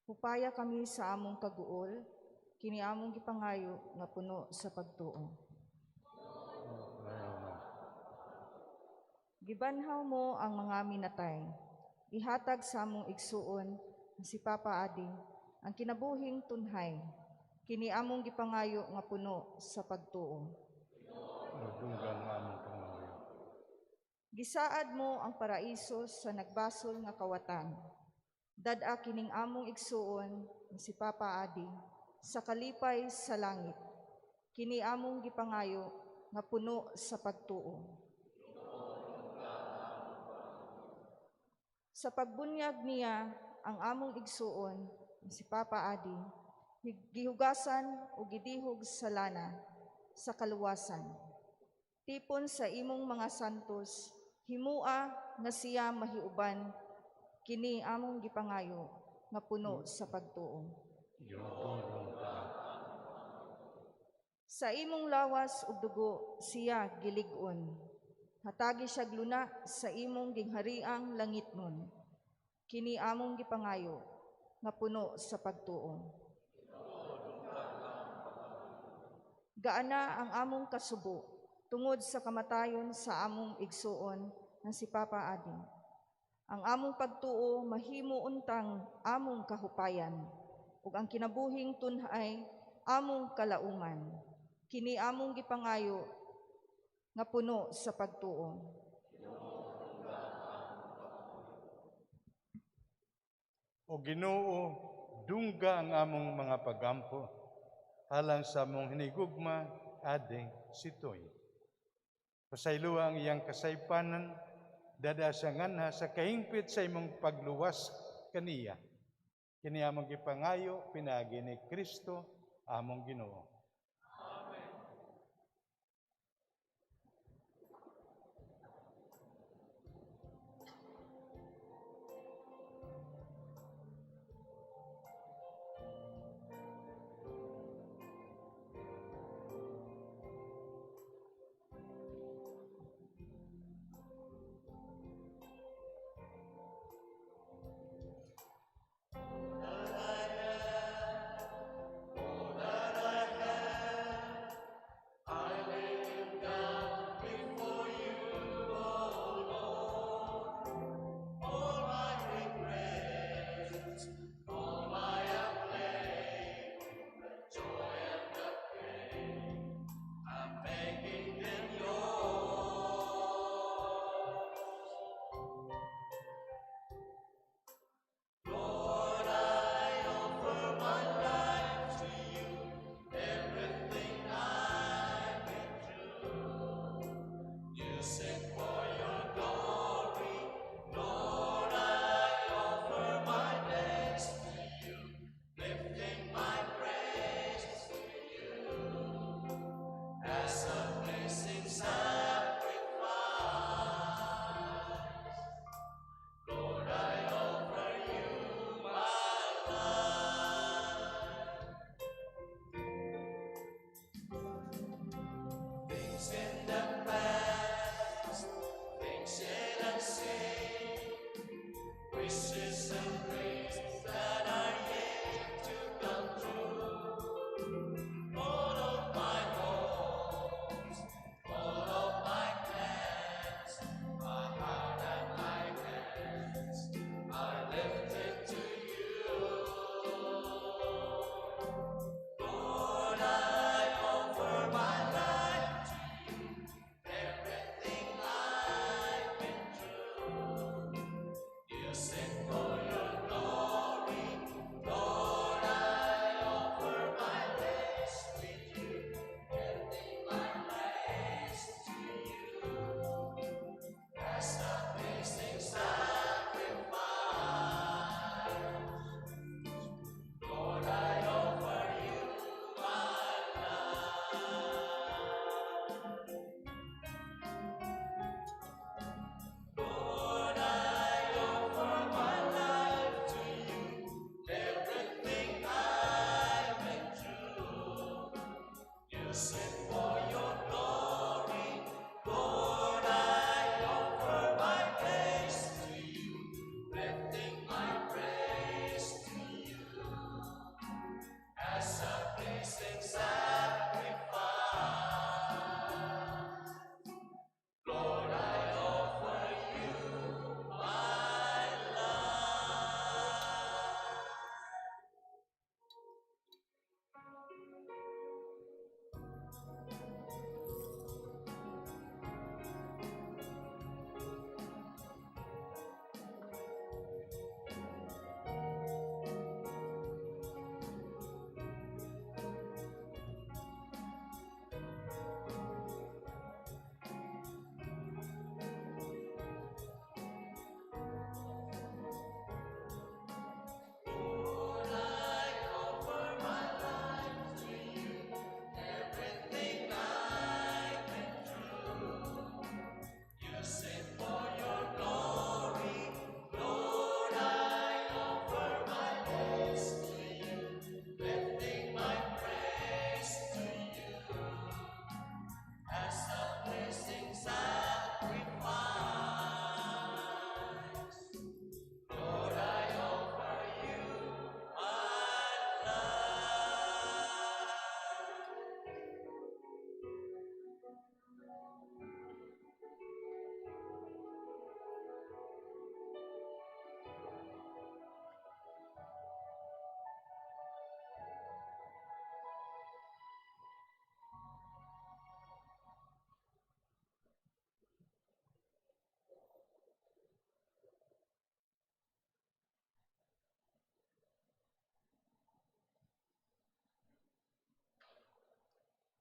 Hupaya kami sa among kaguol, kini among gipangayo nga puno sa pagtuo. Gibanhaw mo ang mga minatay. Ihatag sa among igsuon si Papa Adi ang kinabuhing tunhay. Kini among gipangayo nga puno sa pagtuo. Dunggan ang among pangayo. Gisaad mo ang paraiso sa nagbasol nga kawatan. Dad-a kining among igsuon si Papa Adi sa kalipay sa langit. Kini among gipangayo nga puno sa pagtuo. Sa pagbunyag niya ang among igsuon si Papa Adi, gihugasan o gidihog sa lana sa kaluwasan. Tipon sa imong mga santos, himua nga siya mahiuban, kini among gipangayo nga puno sa pagtuo. Sa imong lawas ug dugo siya gilig-on. Hatagi siya luna sa imong ginghariang langitnon. Kini among gipangayo nga puno sa pagtuo. Gaana ang among kasubo tungod sa kamatayon sa among igsuon nga si Papa Adi. Ang among pagtuo mahimo untang among kahupayan ug ang kinabuhing tunhay among kalauman. Kini among gipangayo nga puno sa pagtuo. O Ginoo, dungga ang among mga pagampo alang sa among hinigugma ading sitoy. Pasayloa ang iyang kasaypanan, dada siya nganha sa kahingpit sa imong pagluwas kaniya. Kini among gipangayo pinaagi ni Kristo among Ginoo. Amen.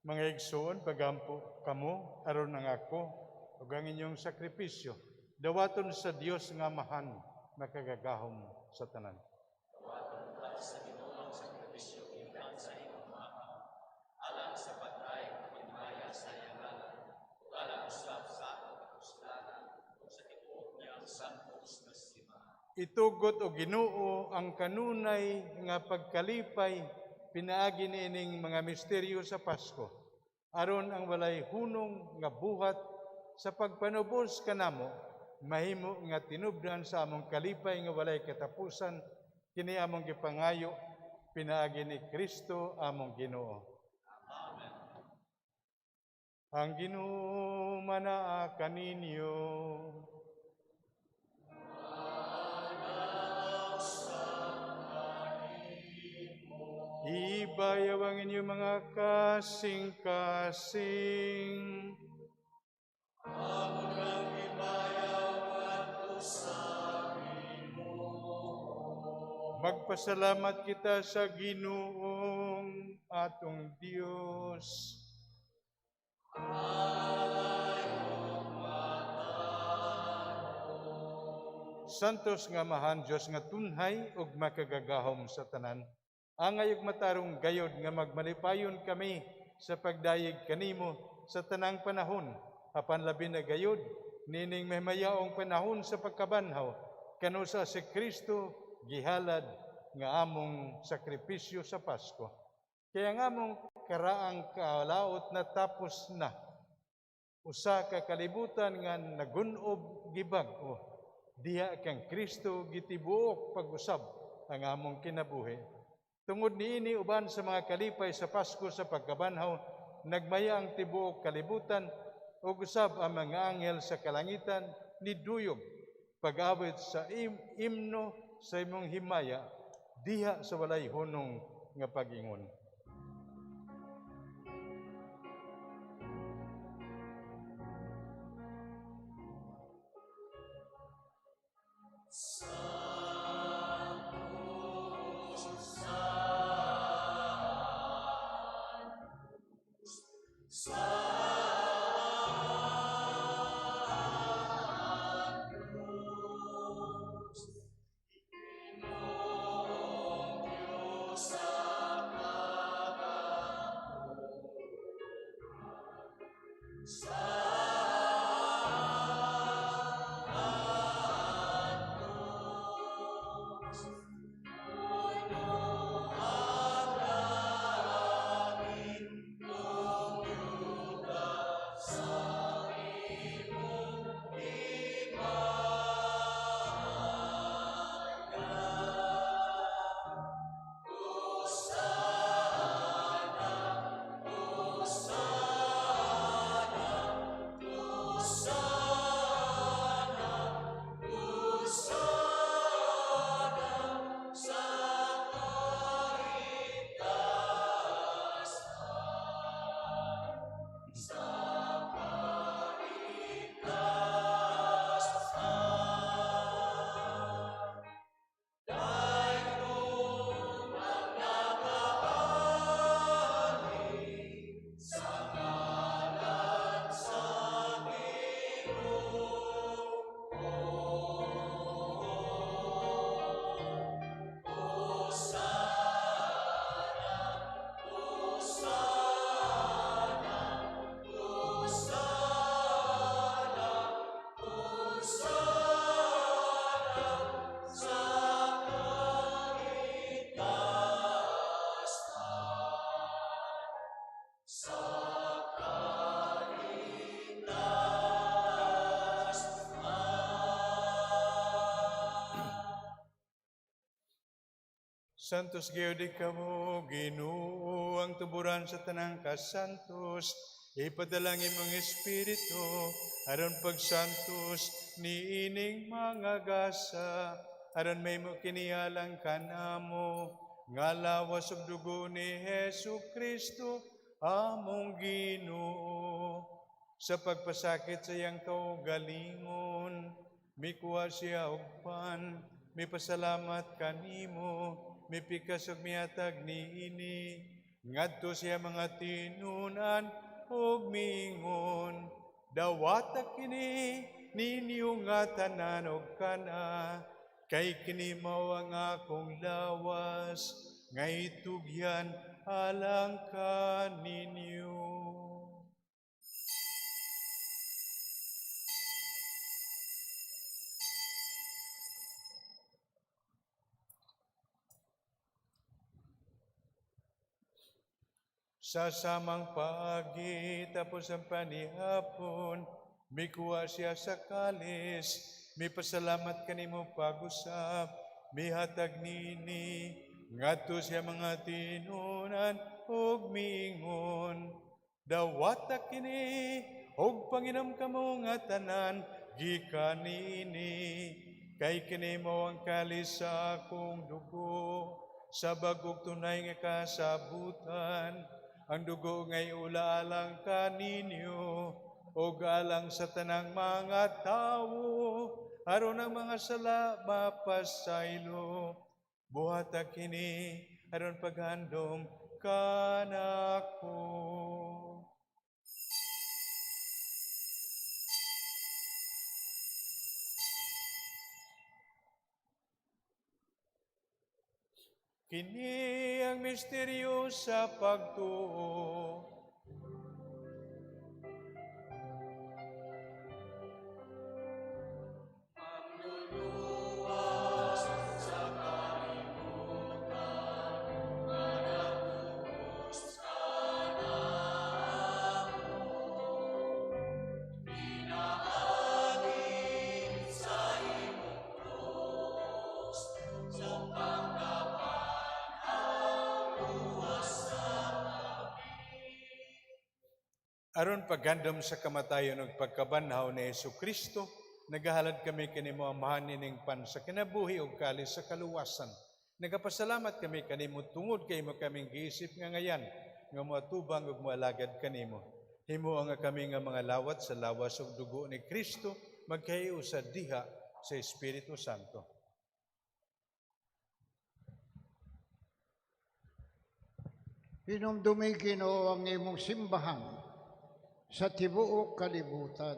Mga igsoon, pagampo kamo aron ang ako ug ang inyong sakripisyo dawaton sa Dios nga Amahan makagagahom sa tanan. Dawaton sa Ginoo ang sakripisyo gikan sa imong mga alang sa pag-ayo ug himaya sa iyang ngalan, ug alang usab sa atong kapuslanan ug sa tibuok niyang santos nga simbahan. Itugot o Ginoo ang kanunay nga pagkalipay pinaagi niining mga misteryo sa Pasko, aron ang walay hunong nga buhat sa pagpanubos kanamo mahimo nga tinubdan sa among kalipay nga walay katapusan, kini among gipangayo pinaagi ni Kristo among Ginoo. Amen. Ang Ginoo manaa kaninyo. Ibayaw ang inyong mga kasing-kasing. Amon ang ibayaw ngadto sa Ginoo. Magpasalamat kita sa Ginoong atong Dios. Santos nga Amahan, Dios nga tunhay ug makagagahom sa tanan, angay ug matarong gayod nga magmalipayon kami sa pagdayeg kanimo sa tanang panahon, apan labi na gayod nining mahimayaong panahon sa pagkabanhaw, kanusa si Kristo gihalad nga among sakripisyo sa Pasko. Kaya nga among karaang kalaot na tapos na, usa ka kalibutan nga nagunob gibag-o, diha kang Kristo gitibuok pag-usab ang among kinabuhi. Tungod niini uban sa mga kalipay sa Pasko sa pagkabanhaw, nagmaya ang tibuok kalibutan ug usab ang mga anghel sa kalangitan niduyog pag-awit sa imno sa imong himaya diha sa walay hunong nga pag-ingon. Santos gyud ikaw, Ginoo, ang tuburan sa tanang kasantos. Ipadala ang imong Espiritu aron pagsantos niining mga gasa, aron mahimo kini alang kanamo nga lawas ug dugo ni Hesus Kristo among Ginoo. Sa pagpasakit sa iyang kaugalingon, mikuha siya og pan, mipasalamat kanimo, mipikas ug mihatag niini. Ngadto siya mga tinunan ug miingon, dawata kini ninyo nga tanan og kana, kay kini mao ang akong lawas nga itugyan alang kaninyo. Sa samang paagi, tapos ang panihapon, mikuha siya sa kalis, mipasalamat kanimo pag-usap, mihatag nini, ngadto siya mga tinunan ug miingon, dawata kini, ug panginom kamo nga tanan, gikan niini, kay kini mao ang kalis sa akong dugo, sa bag-ong tunay nga kasabutan, ang dugo ngay ula alang kaninyo, ug alang sa tanang mga tawo, aron ang mga sala mapasaylo. Buhata kini, aron paghandom kanako. Kini ang misteryo sa pagtuo. Manluluwas sa kalibutan, manatubos ka namo. Pinaagi sa imong krus, upang kapan ang luwas sa kami. Aron paghandom sa kamatayon ug pagkabanhaw ni Hesukristo, nagahalad kami kanimo, Amahan, nining pan sa kinabuhi ug kalis sa kaluwasan. Nagapasalamat kami kanimo tungod kay imo kaming giisip nga ngayan nga moatubang ug moalagad kanimo. Himoa nga kami nga mga lawat sa lawas ug dugo ni Kristo magkahiusa diha sa Espiritu Santo. Hinumdumi, Ginoo, ang imong simbahan sa tibuok kalibutan.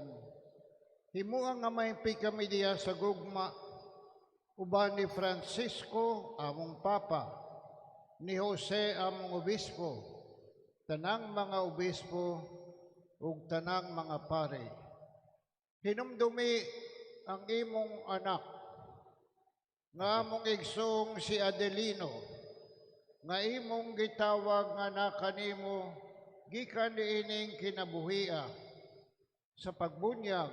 Himoa nga mahimpi kami diha sa gugma uban ni Francisco among Papa, ni Jose among Obispo, tanang mga obispo ug tanang mga pare. Hinumdumi ang imong anak nga among igsoong si Adelino, nga imong gitawag nga nakanimo gikan niining kinabuhia. Sa pagbunyag,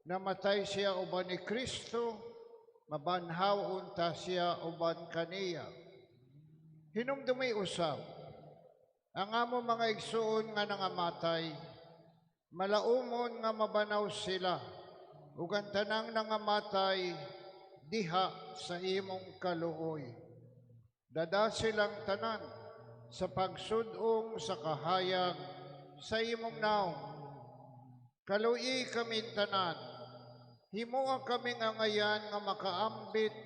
namatay siya uban ni Kristo, mabanhaw unta siya uban kaniya. Hinumdumi usab ang amo mga igsoon nga nangamatay, malaumon nga mabanaw sila, ug ang tanang nangamatay diha sa imong kaluoy. Dada silang tanan sa pagsudong sa kahayag sa imong naong. Kaluoyi kami tanan, himoa kaming angayan nga makaambit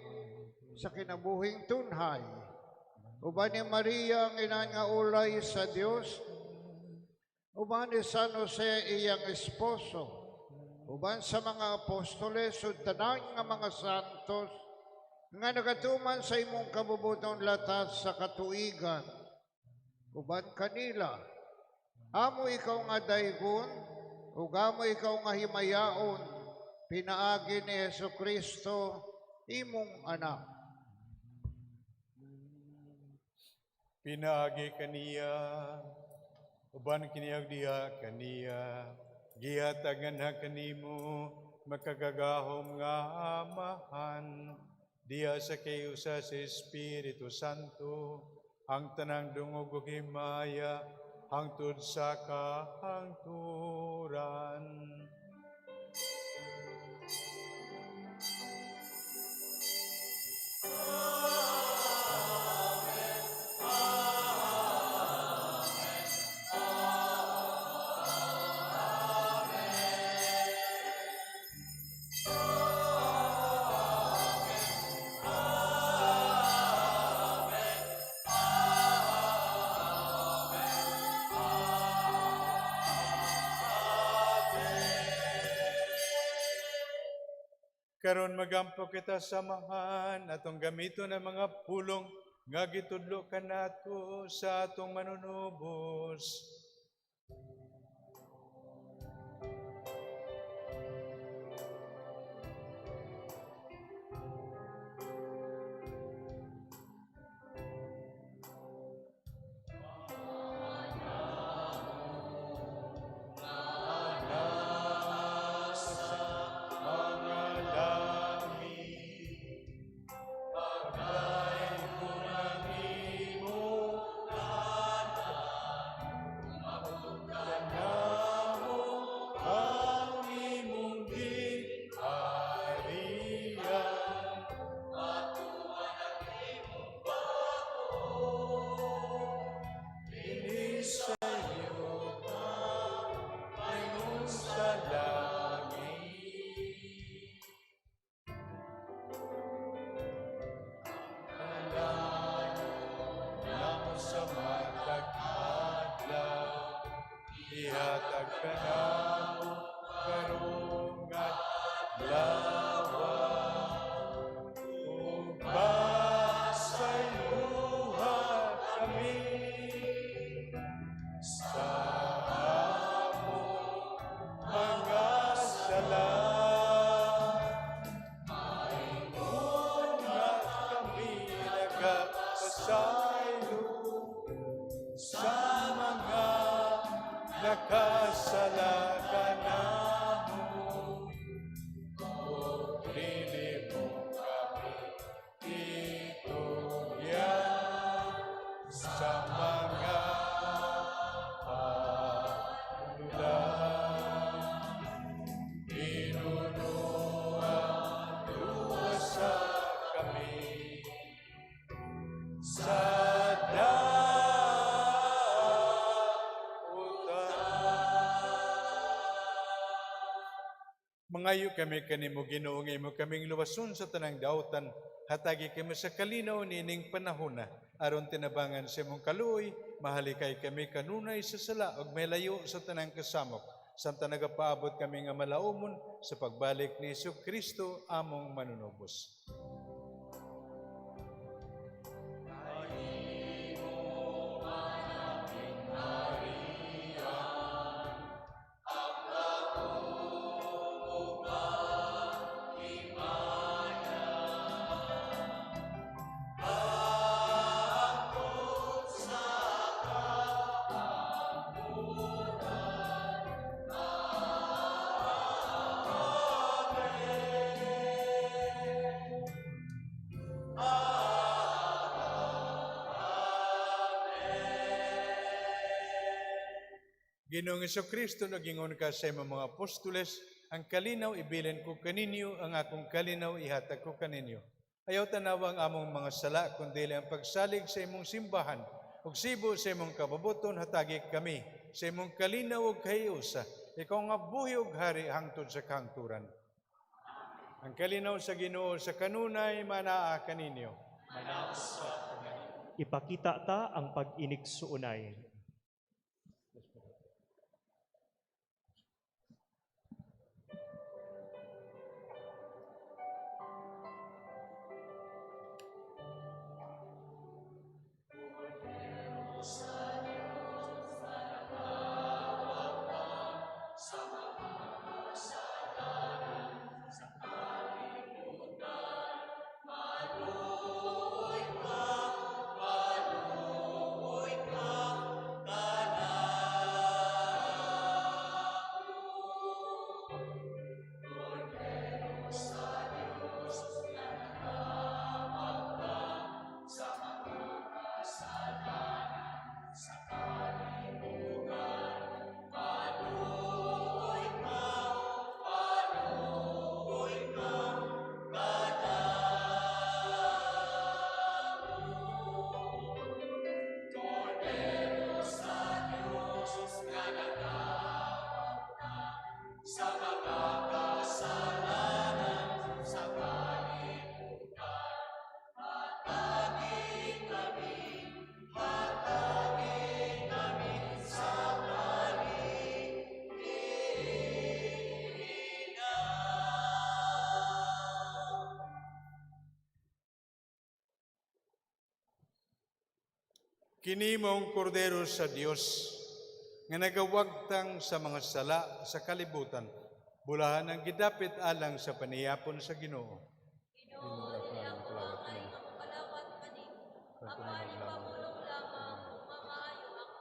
sa kinabuhing tunhay. Uban ni Maria ang ina nga ulay sa Dios, uban ni San Jose iyang esposo, uban sa mga apostoles ug tanan nga mga santos nga nagatuman sa imong kabubuton latas sa katuigan. Uban kanila, amo ikaw nga daygon, ug amo ikaw nga himayaon, pinaagi ni Hesukristo, imong anak. Pinaagi kaniya, uban kaniya diha kaniya, gihatagan ha kanimo, makagagahom nga Amahan, diha sa kahiusa sa Espiritu Santo, ang tanang dungog ug himaya, hangtod sa kahangturan. Amen. Karon magampo kita sa Amahan atong gamiton ang mga pulong nga gitudlo kanato sa atong manunubos. Mga langit, pagdaygon ang imong ngalan, kanamo ang imong gingharian, matuman ang imong batuon, dinhi sa yuta, ingon sa langit. Panalano namo sa matag adlaw, ihatag kanamo karong adlaw, ug pasayloha kami sa among mga sala, ingon nga kami nagapasaylo sa mga nakasala kanamo. Ug dili mo kami itugyan sa mga panulak. Hinunoa, luwasa kami sa dautan. Mangayo kami kanimo, Ginoo, nga imo kaming luwason sa tanang dautan. Hatagi kami sa kalinaw niining panahona aron tinabangan sa imong kaluoy, mahalikay kami kanunay sa sala ug melayo sa tanang kasamok, samtang nagapaabot kami nga malaumon sa pagbalik ni Hesus Kristo among manunubos. Ginoong Kristo, nagingon ka sa imong mga apostoles, "Ang kalinaw ibilin ko kaninyo, ang akong kalinaw ihatag ko kaninyo. Ayaw tanawa ang among mga sala, kundi ang pagsalig sa imong simbahan. Ug sibo sa imong kabubuton, hatagi kami sa imong kalinaw ug kahiusa. Ikaw nga buhi ug hari hangtod sa kahangturan." Ang kalinaw sa Ginoo sa kanunay manaa kaninyo. Ipakita ta ang pag-inigsuonay. Kini maong kordero sa Dios nga nagawagtang sa mga sala sa kalibutan. Bulahan ang gidapit alang sa paniyapon sa Ginoo. Ginoo, dili ako maayo nga mokalawat kanimo. Apan ipabulong lamang ug mamaayo ako.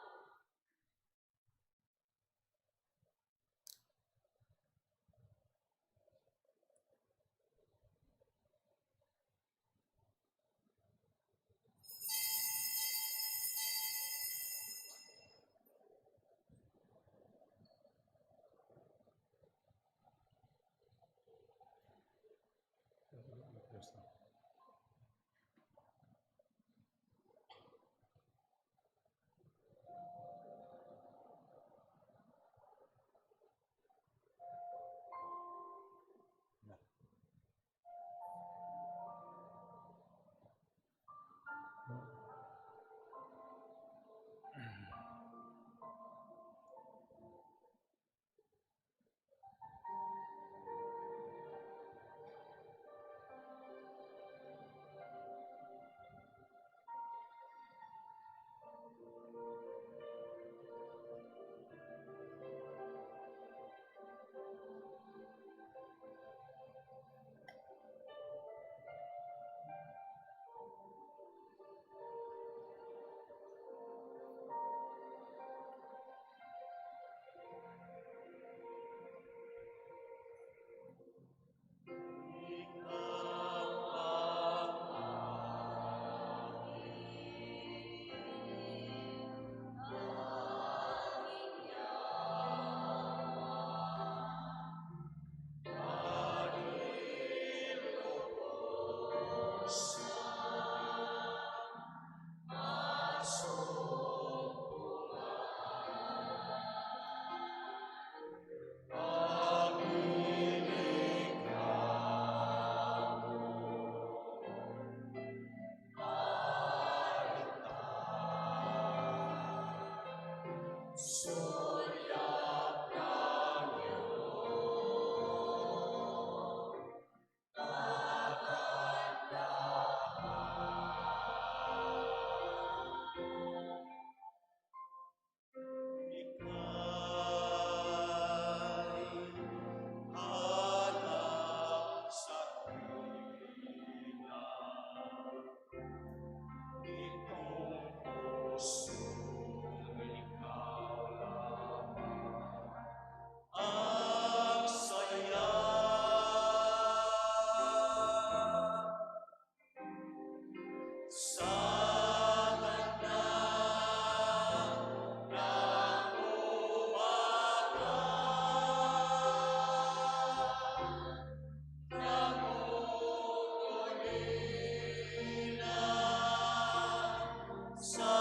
Sa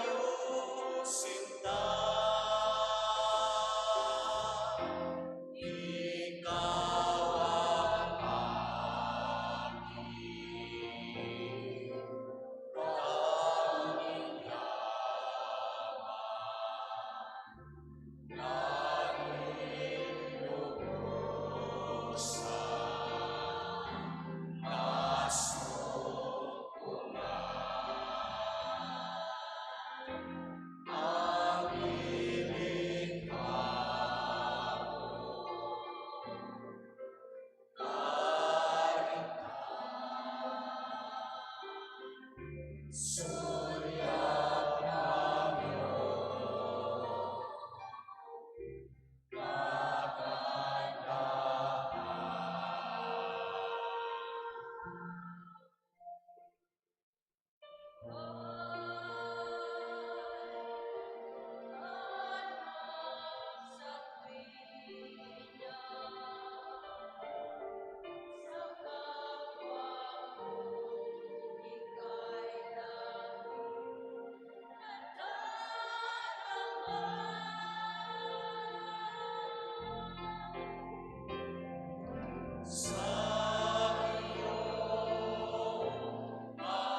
iyong mga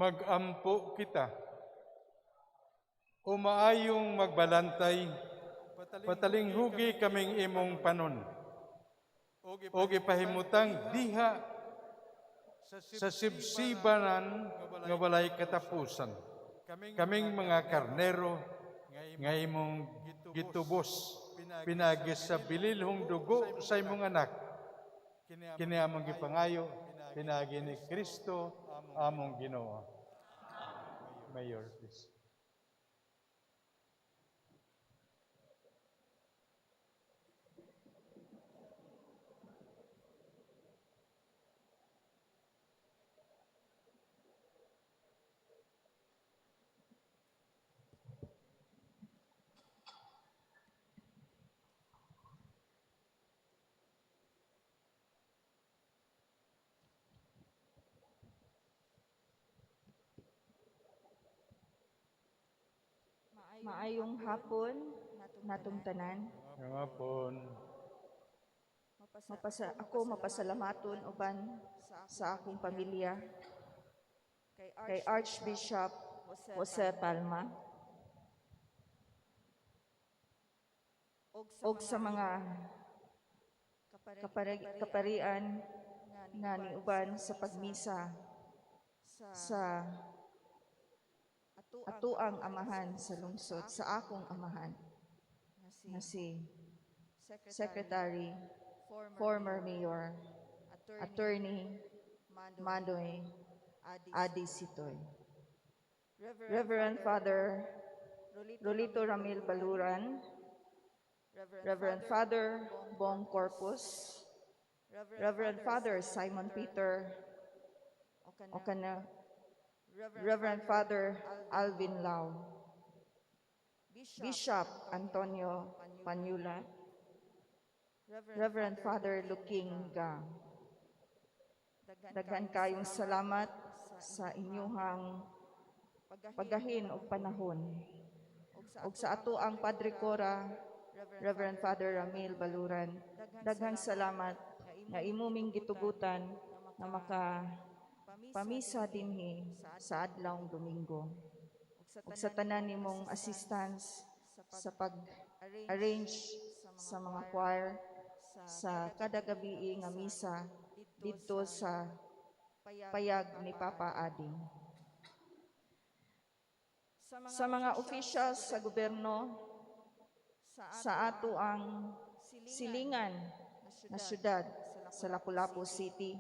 Magampo kita. O maayong magbalantay, patalinghugi kaming imong panon. O gipahimutang diha sa sibsibanan nga walay katapusan. Kaming mga karnero nga imong gitubos pinaagi sa bililhong dugo sa imong anak. Kini among gipangayo pinaagi ni Kristo among Ginoo. Mayor, please. Maayong hapon natong tanan. Hapon. Ako mapasalamaton uban sa akong pamilya kay Archbishop Jose Palma og sa mga kaparian nga niuban sa pagmisa sa atuang amahan sa lungsod, sa akong amahan nga si Secretary, former Mayor, Attorney Manoy Adi Sitoy. Reverend Father Rolito Ramil Baluran, Reverend Father Bong Corpus, Reverend Father Simon Peter Ocana, Reverend Father Alvin Lau, Bishop Antonio Panula, Reverend Father Luking Ga. Daghan kayong salamat sa inyuhang pagahin og panahon. Og sa ato ang Padre Cora, Reverend Father Ramil Baluran, daghang salamat nga imo ming gitugutan nga maka pamisa dinhi sa adlawng Domingo. Ug sa tanan nimong assistance sa pag-arrange sa mga choir sa kada gabi nga misa didto sa payag ni Papa Ading. Sa mga officials sa gobyerno, sa ato ang silingan na syudad sa Lapu-Lapu City,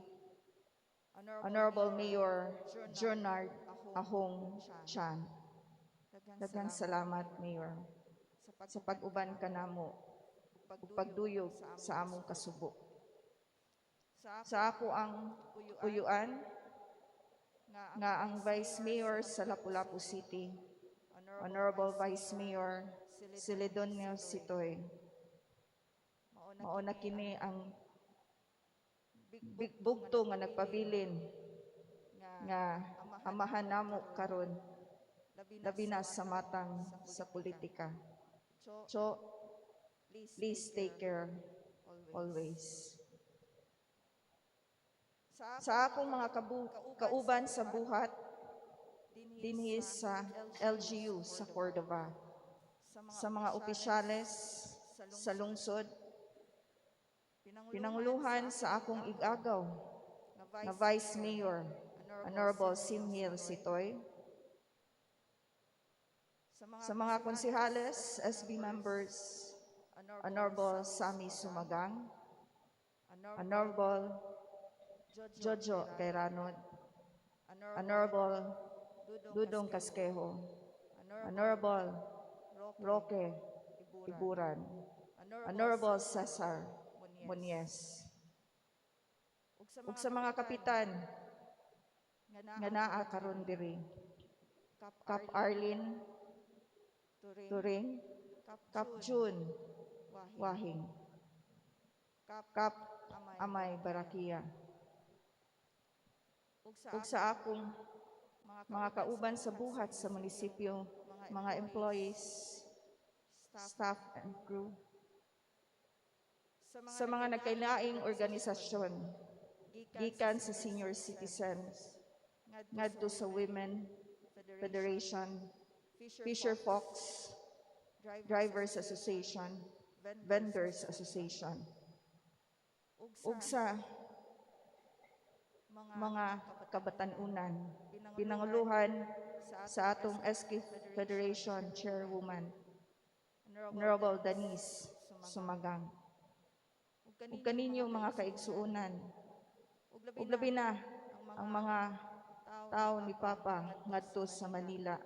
Honorable Mayor Junard Ahong Chan. Daghang salamat, Mayor, sa pag-uban kanamo ug pagduyog sa among kasubo. Sa ako ang uyuan nga ang Vice Mayor sa Lapu-Lapu City, Honorable Vice Mayor Celedonio Sitoy. Mao na kini ang bugto nga nagpabilin nga amahan namo karon, labi na sa matang sa politika. So, please take care always. Sa akong mga kauban sa buhat dinhi sa LGU sa Cordova, sa mga opisyales sa lungsod, pinanguluhan sa akong igagaw na Vice Mayor, Honorable Simhil Sitoy, sa mga konsehales, SB members, Honorable Sami Sumagang, Honorable Jojo Gayranod, Honorable Dudong Casquejo, Honorable Roque Iburan, Honorable Cesar Monies. Ug sa mga kapitan nga naa karon diri, Kap Arlene Turing, Kap June Wahing, Kap Amay Barakia. Ug sa akong mga kauban sa buhat sa munisipyo, mga employees, staff and crew, sa mga nagkailaing organisasyon, gikan sa senior citizens, ngadto sa Women Federation, Fisher Folks, Drivers Association, Vendors Association, ug sa mga kabatanunan, pinanguluhan sa atong SK Federation Chairwoman, Honorable Denise Sumagang. Ug kaninyong mga kaigsuonan, ug labi na ang mga tao ni Papa ngadto sa Manila,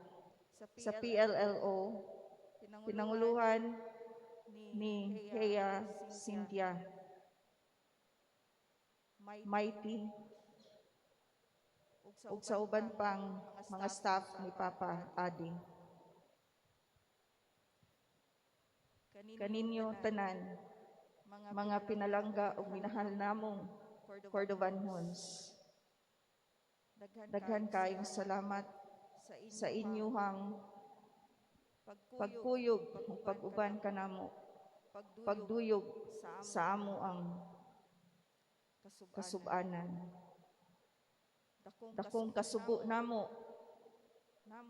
sa PLLO, pinanguluhan ni Hea Cynthia Mighty, ug sa uban pang mga staff ni Papa Adi. Kaninyo tanan, mga pinalangga ug minahal namong Cordovanhons, daghan kayong salamat sa inyuhang pagkuyog ug pag-uban kanamo, pagduyog sa amo ang kasubanan. Dakong kasubo namo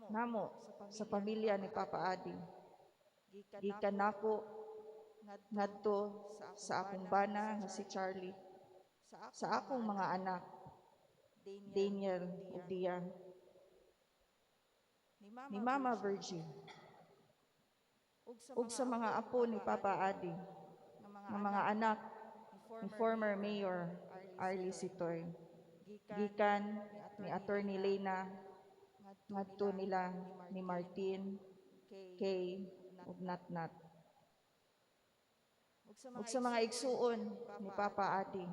namo sa pamilya ni Papa Adi. Gikan nako ngadto sa akong bana nga si Charlie, sa akong mga anak, Daniel ug Dia, ni Mama Virgie, ug sa mga apo ni Papa Adi, nga mga anak ni former Mayor Arlie Sitoy, gikan ni Attorney Lena ngadto nila ni Martin, Kay ug Natnat. Ug sa mga igsuon ni Papa Adi,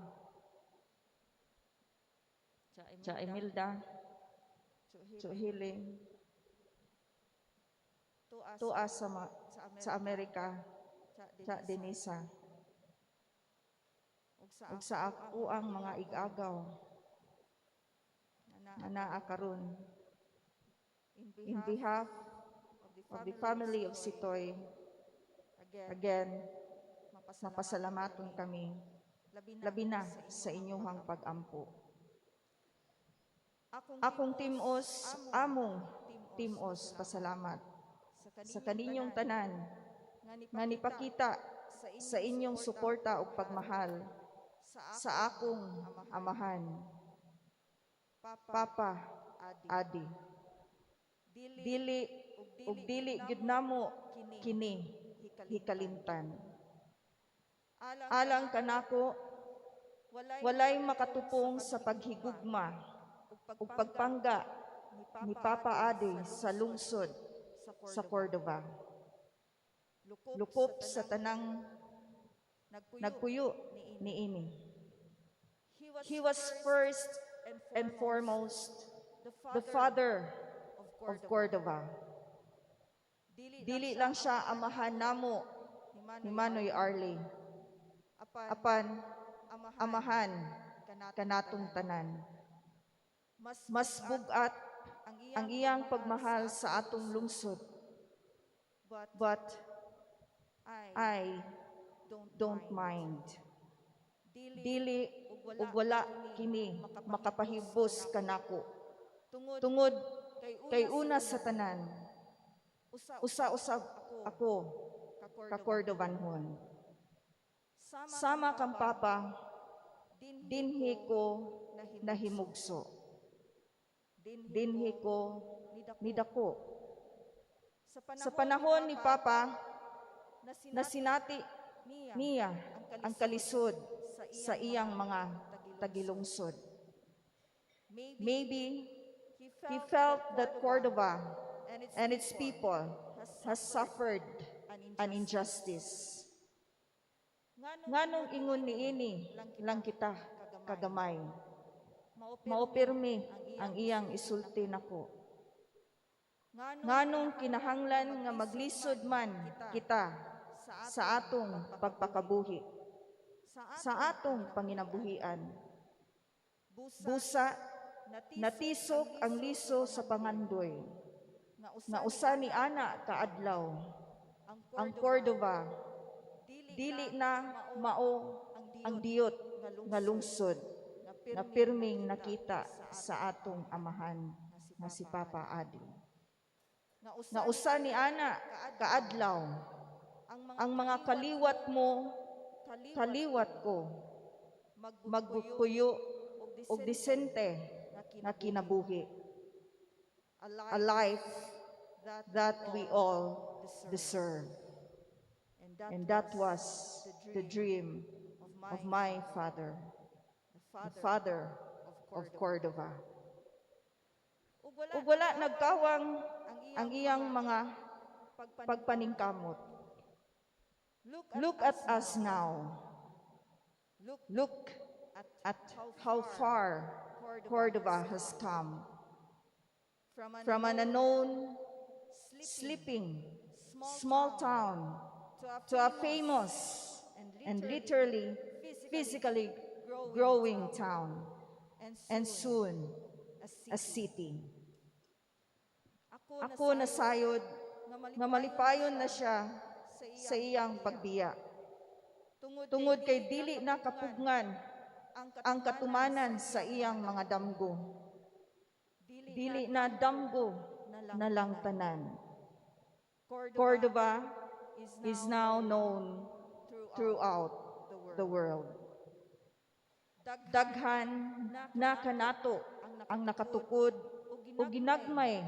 sa Imelda, Chuhili, tuwa sa Amerika, sa Denisa, ug sa ako ang mga igagaw nga naa karon. In behalf of the family of Sitoy, again, mapasalamaton kami, labi na sa inyuhang pag-ampo. Akong timos, among timos pasalamat sa kaninyong tanan nga nipakita sa inyong suporta ug pagmahal sa akong amahan, Papa Adi. Dili ug dili gyud namo kini hikalimtan. Alang kanako, walay makatupong sa paghigugma ug pagpangga ni Papa Adi sa lungsod sa Cordova. Lukop sa tanang nagpuyo niini. He was first and foremost the father of Cordova. Dili lang siya amahan namo ni Manoy Arlie, apan amahan kanatong tanan. Mas bugat ang iyang pagmahal sa atong lungsod, but I don't mind. Dili ug wala kini makapahibos kanako. Tungod kay una sa tanan, usa-usa ako ka Cordovanhon. Sama kang Papa, dinhi ko nahimugso. Dinhi ko nidako. Sa panahon ni Papa, nasinati niya ang kalisod sa iyang mga tagilungsod. Maybe he felt that Cordova and its people has suffered an injustice. Nganong ingon niini lang kita kagamay? Mao pirmi ang iyang isulti nako. Nganong kinahanglan nga maglisod man kita sa atong pagpakabuhi, sa atong panginabuhian? Busa natisok ang liso sa pangandoy nga usa ni ana kaadlaw ang Cordova dili na mao ang diyot nga lungsod Na pirming nakita sa atong amahan nga si Papa Adi. Nga usa ni ana kaadlaw, ang mga kaliwat mo, kaliwat ko, magpuyo og disente nga kinabuhi. A life that we all deserve. And that was the dream of my father, the father of Cordova. Ug wala nagkawang ang iyang mga pagpaningkamot. Look at us now. Look at how far Cordova has come. From an unknown, sleeping, small town to a famous and literally, physically growing town, and soon a city. Ako nasayod nga malipayon na siya sa iyang pagbiya. Tungod kay dili na kapugngan ang katumanan sa iyang mga damgo. Dili na damgo na lang tanan. Cordova is now known throughout the world. Daghan na kanato ang nakatukod o ginagmay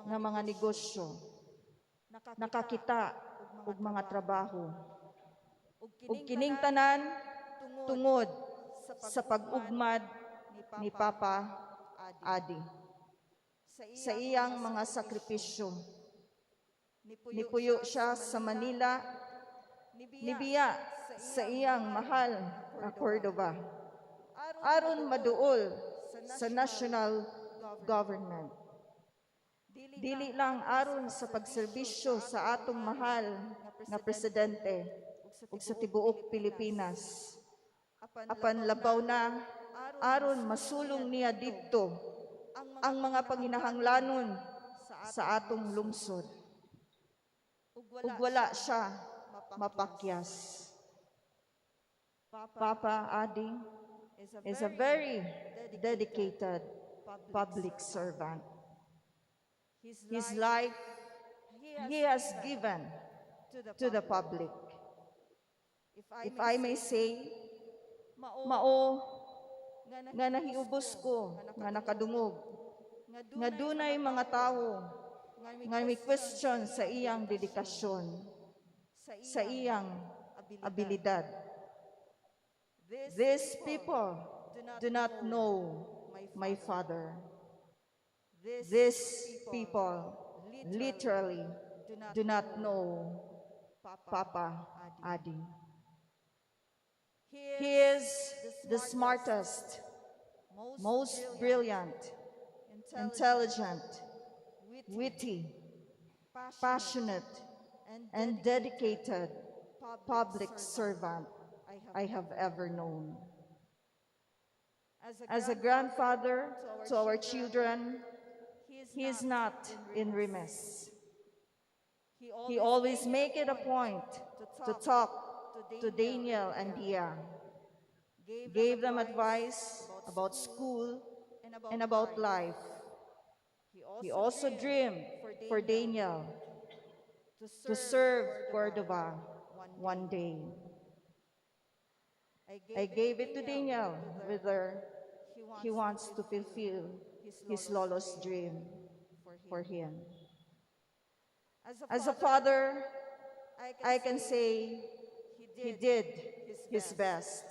nga mga negosyo, nakakita og mga trabaho. Ug kining tanan tungod sa pag-ugmad ni Papa Adi sa iyang mga sakripisyo. Nipuyo siya sa Manila, nibiya sa iyang mahal na Cordova, aron maduol sa national government. Dili lang aron sa pagserbisyo sa atong mahal nga presidente ug sa tibuok Pilipinas. Apan labaw na aron masulong niya didto ang mga panginahanglanon sa atong lungsod. Ug wala siya mapakyas. Papa Adi is a very dedicated public servant. His life he has given to the public. If I may say, mao nga nahiubos ko nga nakadungog nga dunay mga tawo nga may question sa iyang dedikasyon, sa iyang abilidad. These people do not know my father. These people literally do not know Papa Adi. He is the smartest, most brilliant, intelligent, witty, passionate, and dedicated public servant I have ever known. As a grandfather to our children, he is not in remess. He always make it a point to talk to Daniel and Dia, gave them advice about school and about life. He also dreamed for Daniel to serve Cordova one day. I gave it to Daniel whether he wants to fulfill his lolo's dream for him. As a father, I can say he did his best.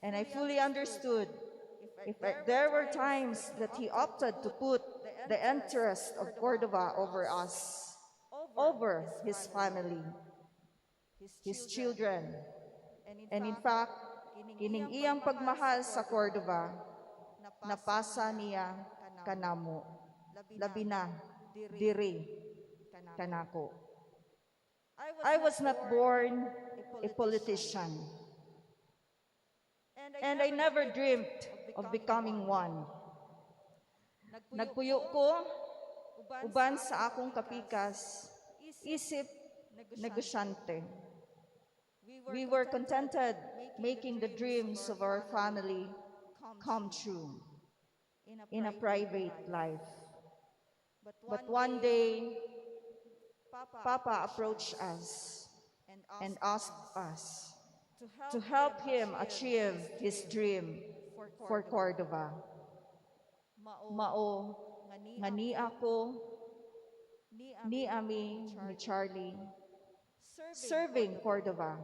And I fully understood if there were times that he opted to put the interest of Cordova over us, over his family, his children. And in fact, kining iyang pagmahal sa Cordova, napasa niya kanamo, labi na diri kanako. I was not born a politician, and I never dreamed of becoming one. Nagpuyo ko uban sa akong kapikas, isip negosyante. We were contented making the dreams of our family come true in a private life. But one day, Papa approached us and asked us to help him achieve his dream for Cordova. Mao nga ni ako, ni ami ni Charlie, serving Cordova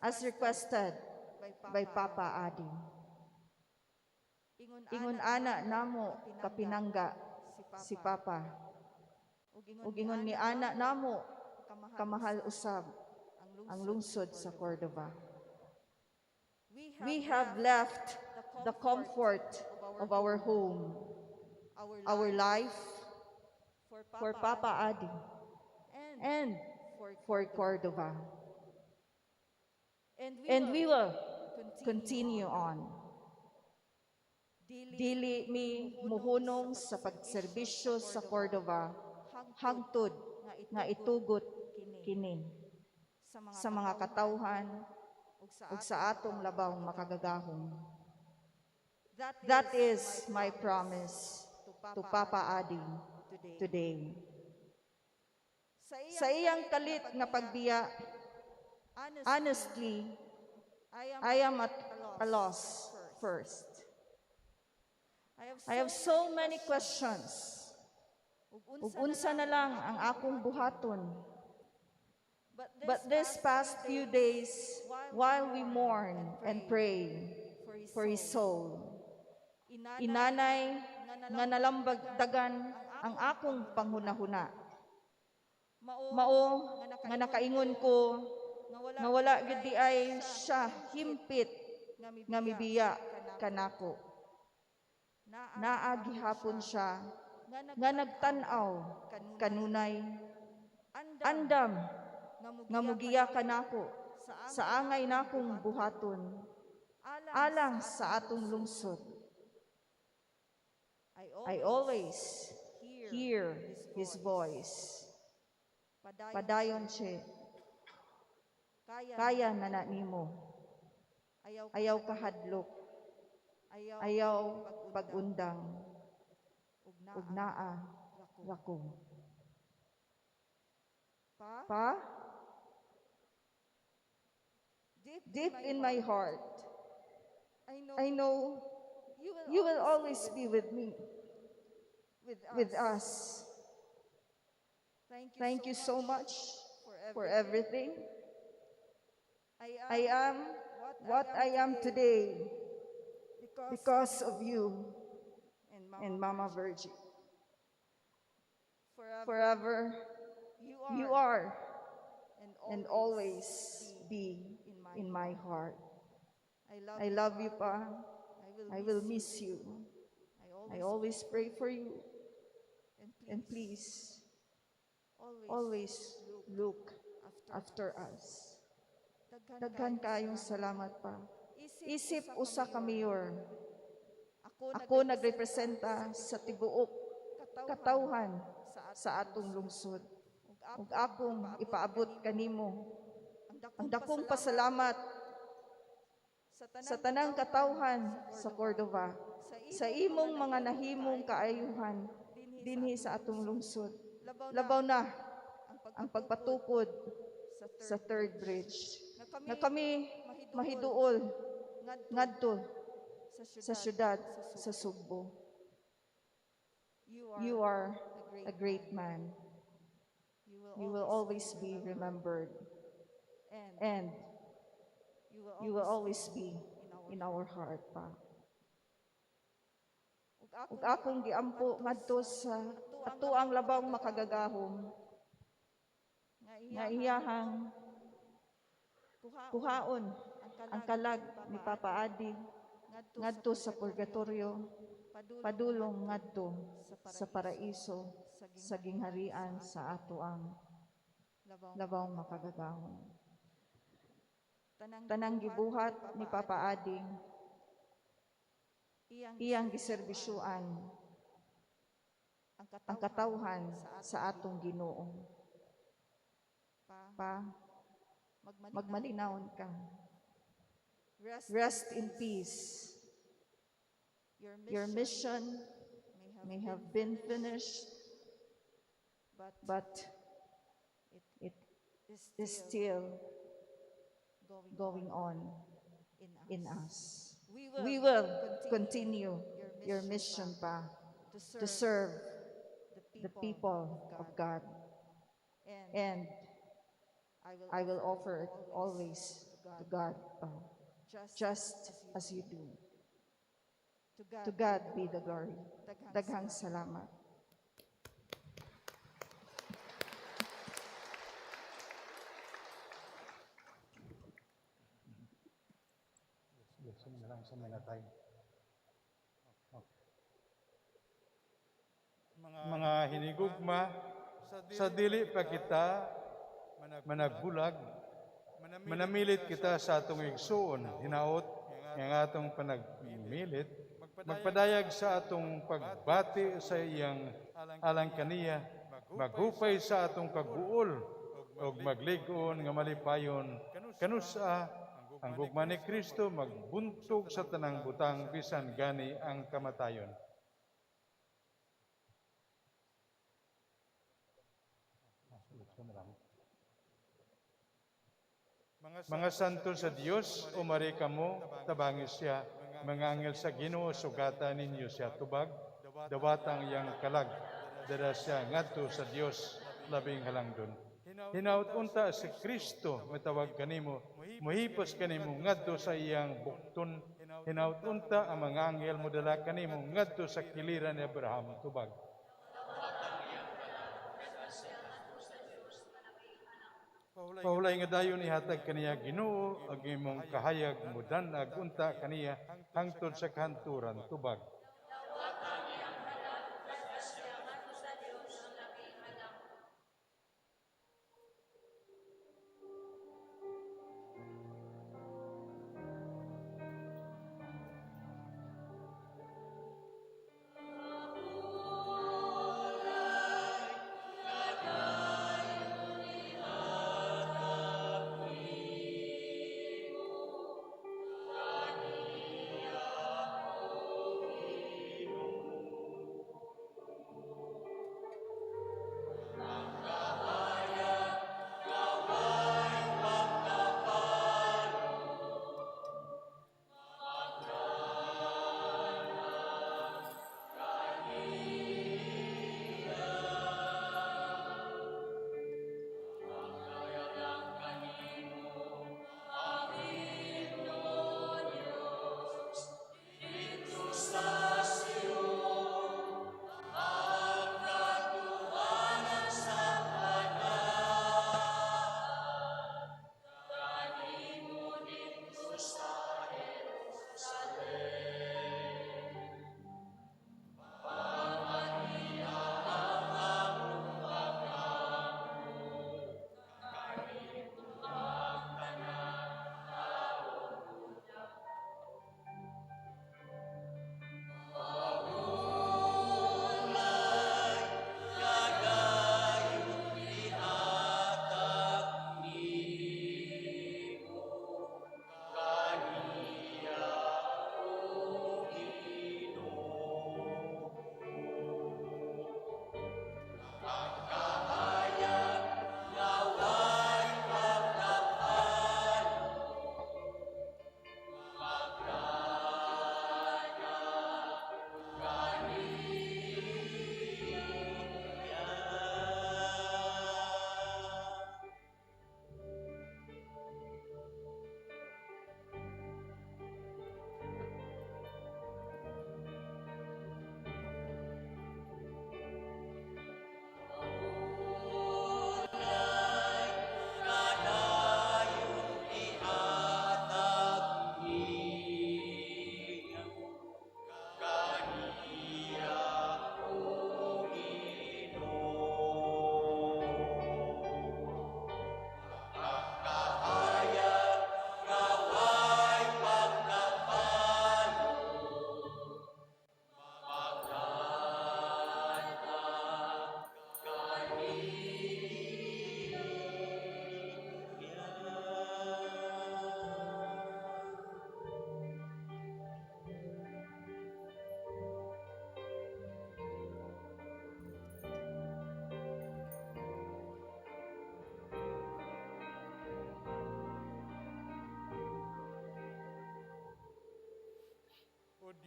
as requested by Papa Adi. Ingon ana namo kapinangga si Papa. Ug ingon ni ana namo kamahal usab ang lungsod sa Cordova. We have left the comfort of our home, our life, for Papa Adi and for Cordova. And we will continue on. Dili mi muhunong sa pagserbisyo sa Cordova hangtod nga itugot kini sa mga katawhan ug sa atong Labawng Makagagahom. That is my promise to Papa Adi today. Sa iyang kalit nga pagbiya, honestly, I am at a loss first. I have so many questions. Ug unsa na lang ang akong buhaton. But this past few days, while we mourn and pray for his soul, inanay nga nalambagdagan ang akong panghunahuna. Mao nga nakaingon ko nga wala gyud diay siya himpit nga mibiya kanako. Naa gihapon siya nga nagtan-aw kanunay, andam nga mugiya kanako sa angay nakong buhaton alang sa atong lungsod. I always hear his voice. "Padayon, Che. Kaya na na nimo. Ayaw kahadlok. Ayaw pag-undang. Ug naa ra ko." Pa, deep in my heart, I know you will always be with me, with us. Thank you so much for everything. I am what I am today because of you and Mama Virgie. Forever, you are and always be in my heart. I love you, Pa. I will miss you. I always pray for you. And please, always look after us. Daghan kayong salamat, Pa. Isip usa ka mayor, ako nagrepresenta sa tibuok katawhan sa atong lungsod. Ug akong ipaabot kanimo ang dakong pasalamat sa tanang katawhan sa Cordova sa imong mga nahimong kaayuhan dinhi sa atong lungsod. Labaw na ang pagpatukod sa third bridge. Nga kami mahiduol ngadto sa syudad sa Sugbo. You are a great man. You will always be remembered. And you will always be in our heart, Pa. Ug akong giampo ngadto sa atoang Labawng Makagagahom nga iyahang kuhaon ang kalag ni Papa Adi ngadto sa purgatorio, padulong ngadto sa paraiso sa gingharian sa atoang Labawng Makagagahom. Tanang gibuhat ni Papa Adi, iyang giserbisyuan ang katawhan sa atong Ginoo. Pa, magmalinawon ka. Rest in peace. Your mission may have been finished, but it is still going on in us. We will continue your mission, Pa, to serve the people of God. And I will offer it always to God, Pa, just as you do. To God be the glory. Daghang salamat. Blessing na lang sa manatay. Mga hinigugma, sa dili pa kita managbulag, manamilit kita sa atong igsuon, hinaot nga atong panagmilit, magpadayag sa atong pagbati sa iyang alang kaniya, maghupay sa atong pagbuol, ug maglig-on nga malipayon, kanusa ang gugma ni Kristo magbuntog sa tanang butang bisan gani ang kamatayon. Mga santo sa Dios, umari kamo, tabangi siya, mga anghel sa Ginoo, sugata ninyo siya tubag, dawatang iyang kalag, dara siya ngadto sa Dios, labing halangdon. Hinaut unta si Kristo mitawag kanimo, muhipos kanimo ngadto sa iyang bukton. Hinaut unta ang mga anghel modala kanimo ngadto sa kiliran ni Abraham tubag. Pahulay nga dayon ihatag kaniya Ginoo ang imong kahayag mudanag unta kaniya hangtod sa kahanturan tubag.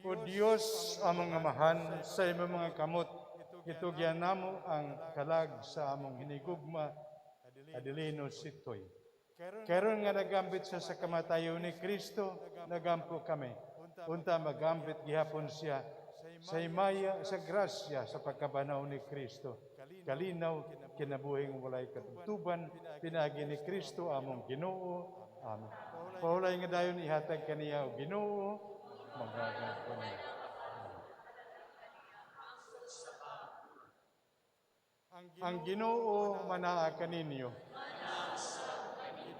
O Dios, among Amahan, sa imong mga kamot, itugyan namo ang kalag sa among hinigugma, Adelino Sitoy. Karon nga nagambit siya sa kamatayon ni Kristo, nagampo kami. Unta magambit gihapon siya sa himaya, sa grasya, sa pagkabanaw ni Kristo. Kalinaw, kinabuhing walay katubtuban, pinaagi ni Kristo among Ginoo. Amen. Pahulay nga dayon ihatag kaniya o Ginoo, maghagang kaniya. Ang Ginoo manaa kaninyo.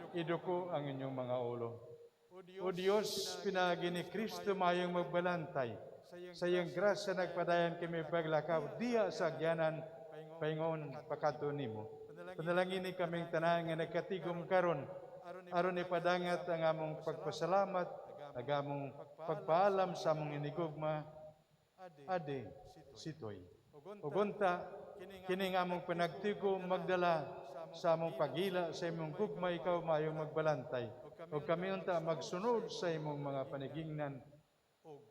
Iduko ang inyong mga ulo. O Dios, pinaagi ni Kristo mayong magbalantay. Sa iyang grasya nagpadayon kami paglakaw diya sa agyanan, paingon pakato nimo. Panalangin ni kaming tanan nga nagkatigom karon, aron ipadangat ang among pagpasalamat, ang among pagpaalam sa among inigugma, Ade Sitoy. Ug unta, kining among panagtigom magdala sa among pagila sa imong gugma, ikaw mayong magbalantay. Ug kami unta magsunod sa imong mga panigingnan,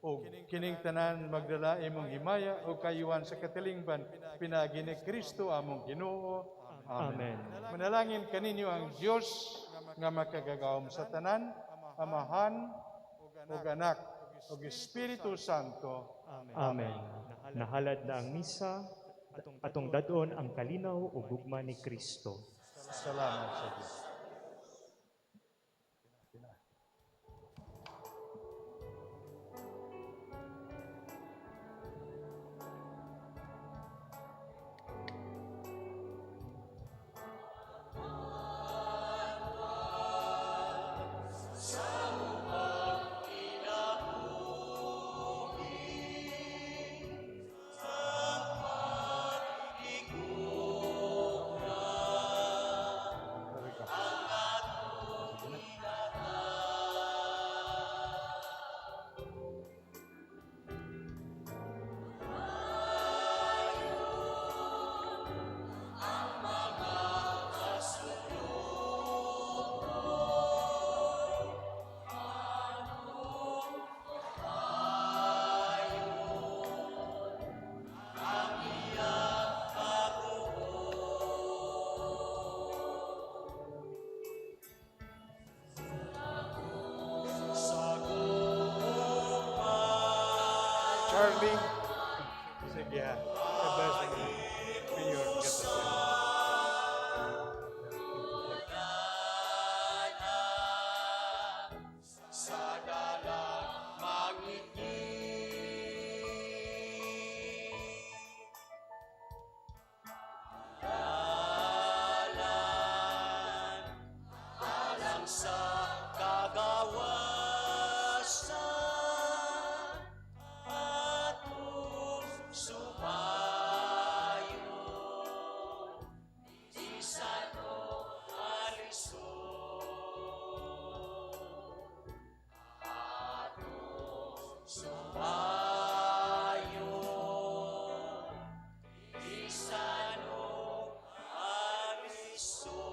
ug kining tanan magdala imong himaya ug kayuan sa katilingban, pinaagi ni Kristo among Ginoo. Amen. Amen. Manalangin kaninyo ang Dios nga makagagahom sa tanan, Amahan ug Anak ug Espiritu Santo. Amen. Nahalad na ang misa, atong dadon ang kalinaw ug gugma ni Kristo. Salamat sa Dios. Charlie, sige ha. God bless you. Mayor, God bless you. Sa dalang mangiti. Dalan, alang sa kagawasan, atong sumayon, bisan o alisod. Atong sumayon, bisan o alisod.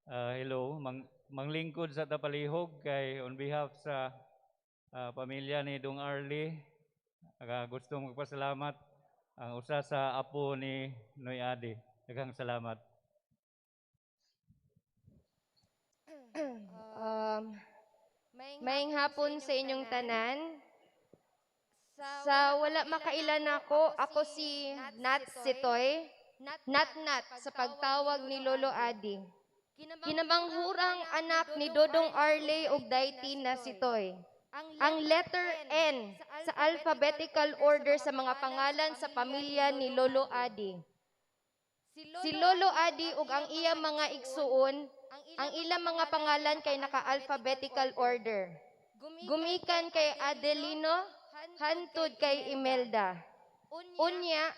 Hello, manglingkod sa Tapalihog kay on behalf sa pamilya ni Dong Arlie, gusto magpasalamat ang usa sa apo ni Noy Adi. Daghang salamat. Maayong hapon sa inyong tanan. Sa wala makaila nako, ako si Nat Sitoy, Nat Nat sa pagtawag ni Lolo Adi. Kinamanghurang anak ni Dodong Arley ug Daiti na Sitoy. Ang letter N sa alphabetical order sa mga pangalan sa pamilya ni Lolo Adi. Si Lolo Adi ug ang iyang mga igsuon, ang ilang mga pangalan kay naka-alphabetical order. Gumikan kay Adelino, hantod kay Imelda. Unya,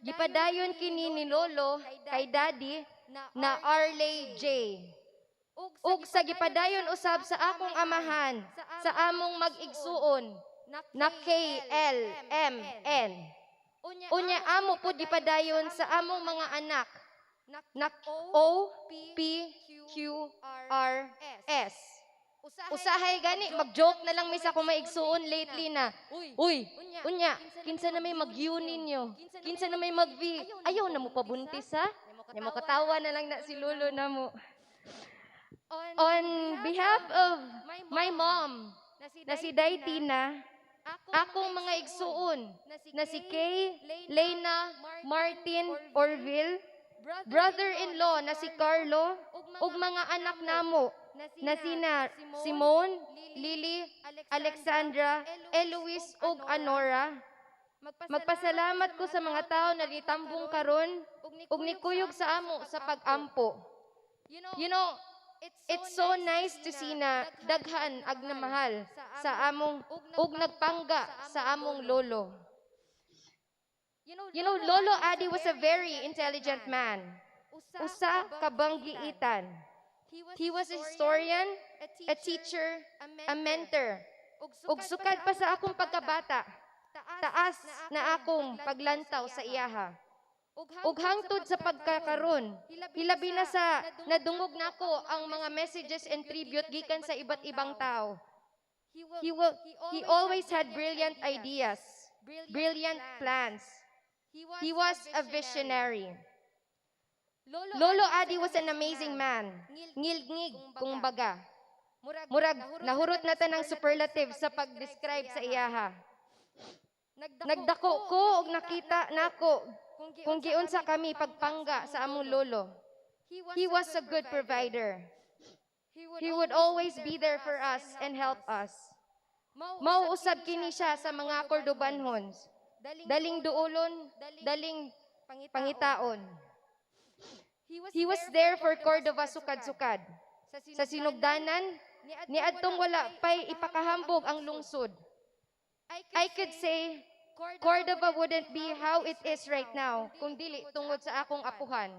gipadayon kini ni Lolo kay Daddy na Arley J. Ug sa gipadayon usab sa akong amahan, sa among mag-igsuon na K L M N. Unya amo pud gipadayon sa among mga anak na O P Q R S. Usahay gani mag-joke na lang mi sa akong maigsuon lately na. "Uy, unya, kinsa na may mag-U ninyo? Kinsa na may mag-V? Ayaw na mo pabuntis, ha?" Nya mo katawa na lang na si Lolo namo. On behalf of my mom, na si Day Tina, akong mga igsuon, na si Kay, Lena, Martin, Orville, brother-in-law na si Carlo, ug mga anak namo, na sina Simone, Lily, Alexandra, Eloise ug Anora, magpasalamat ko sa mga tao na nitambong karon ug nikuyog sa amo sa pag-ampo. It's so nice to see na daghan ag namahal sa among ug nagpangga sa among lolo. Lolo Adi was a very intelligent man. Usa ka banggiitan. He was a historian, a teacher, a mentor. Ug sukad pa sa akong pagkabata, taas na akong paglantaw sa iyaha. Ug hangtod sa pagkakaron, hilabi na sa nadungog nako ang mga messages and tribute gikan sa iba't ibang tao. He always had brilliant ideas, brilliant plans. He was a visionary. Lolo Adi was an amazing man. Ngilngig, kung baga. Murag, nahurot na tanang superlative sa pag-describe sa iyaha. Nagdako ko og nakita nako kung giunsa kami pagpangga sa among lolo. He was a good provider. He would always be there for us and help us. Mao usab kini siya sa mga Cordobanhons. Daling duolon, daling pangitaon. He was there for Cordova sukad-sukad. Sa sinugdanan, niadtong wala pa'y ipakahambog ang lungsod. I could say, Cordova wouldn't be how it is right now kung dili tungod sa akong apuhan.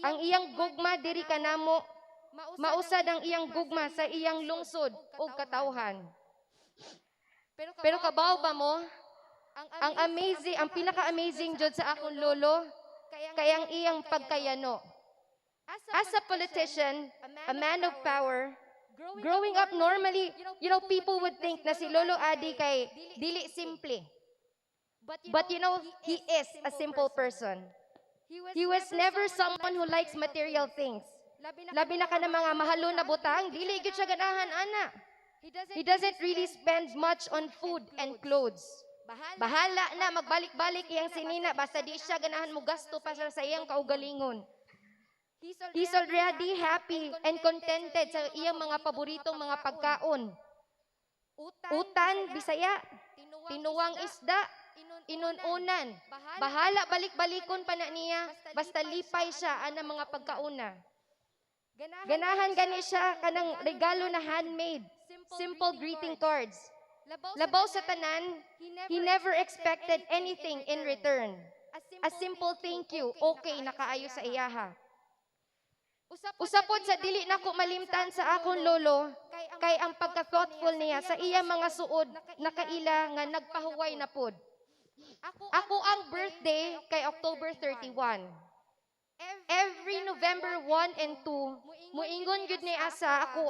Ang iyang gugma diri kanamo, mausad ang iyang gugma sa iyang lungsod ug katawhan. Pero kabaw ba mo, ang pinaka-amazing jud sa akong lolo, kay ang iyang pagkayano. As a politician, a man of power, growing up normally, people would think na si Lolo Adi kay dili simple. But he is a simple person. He was never someone who likes material things. Labi na ka ng mga mahalon na butang, dili gyud siya ganahan ana. He doesn't really spend much on food and clothes. Bahala na magbalik-balik iyang sinina basta di siya ganahan mo gasto pa sa iyang kaugalingon. He's already happy and contented sa iyang mga paboritong mga pagkaon. Utan, Bisaya, tinuwang isda, inununan. Bahala balik-balikon pa na niya, basta lipay siya ana mga pagkauna. Ganahan gani siya kanang regalo na handmade, simple greeting cards. Labaw sa tanan, he never expected anything in return. A simple thank you, okay na kaayo sa iyaha. Usapod sa dili nako malimtan sa akong lolo, kay ang pagka-thoughtful niya sa iyang mga suod na kaila nga nagpahuway na pod. Ako ang birthday kay October 31. Every November 1 and 2, muingon gyud ni asa ako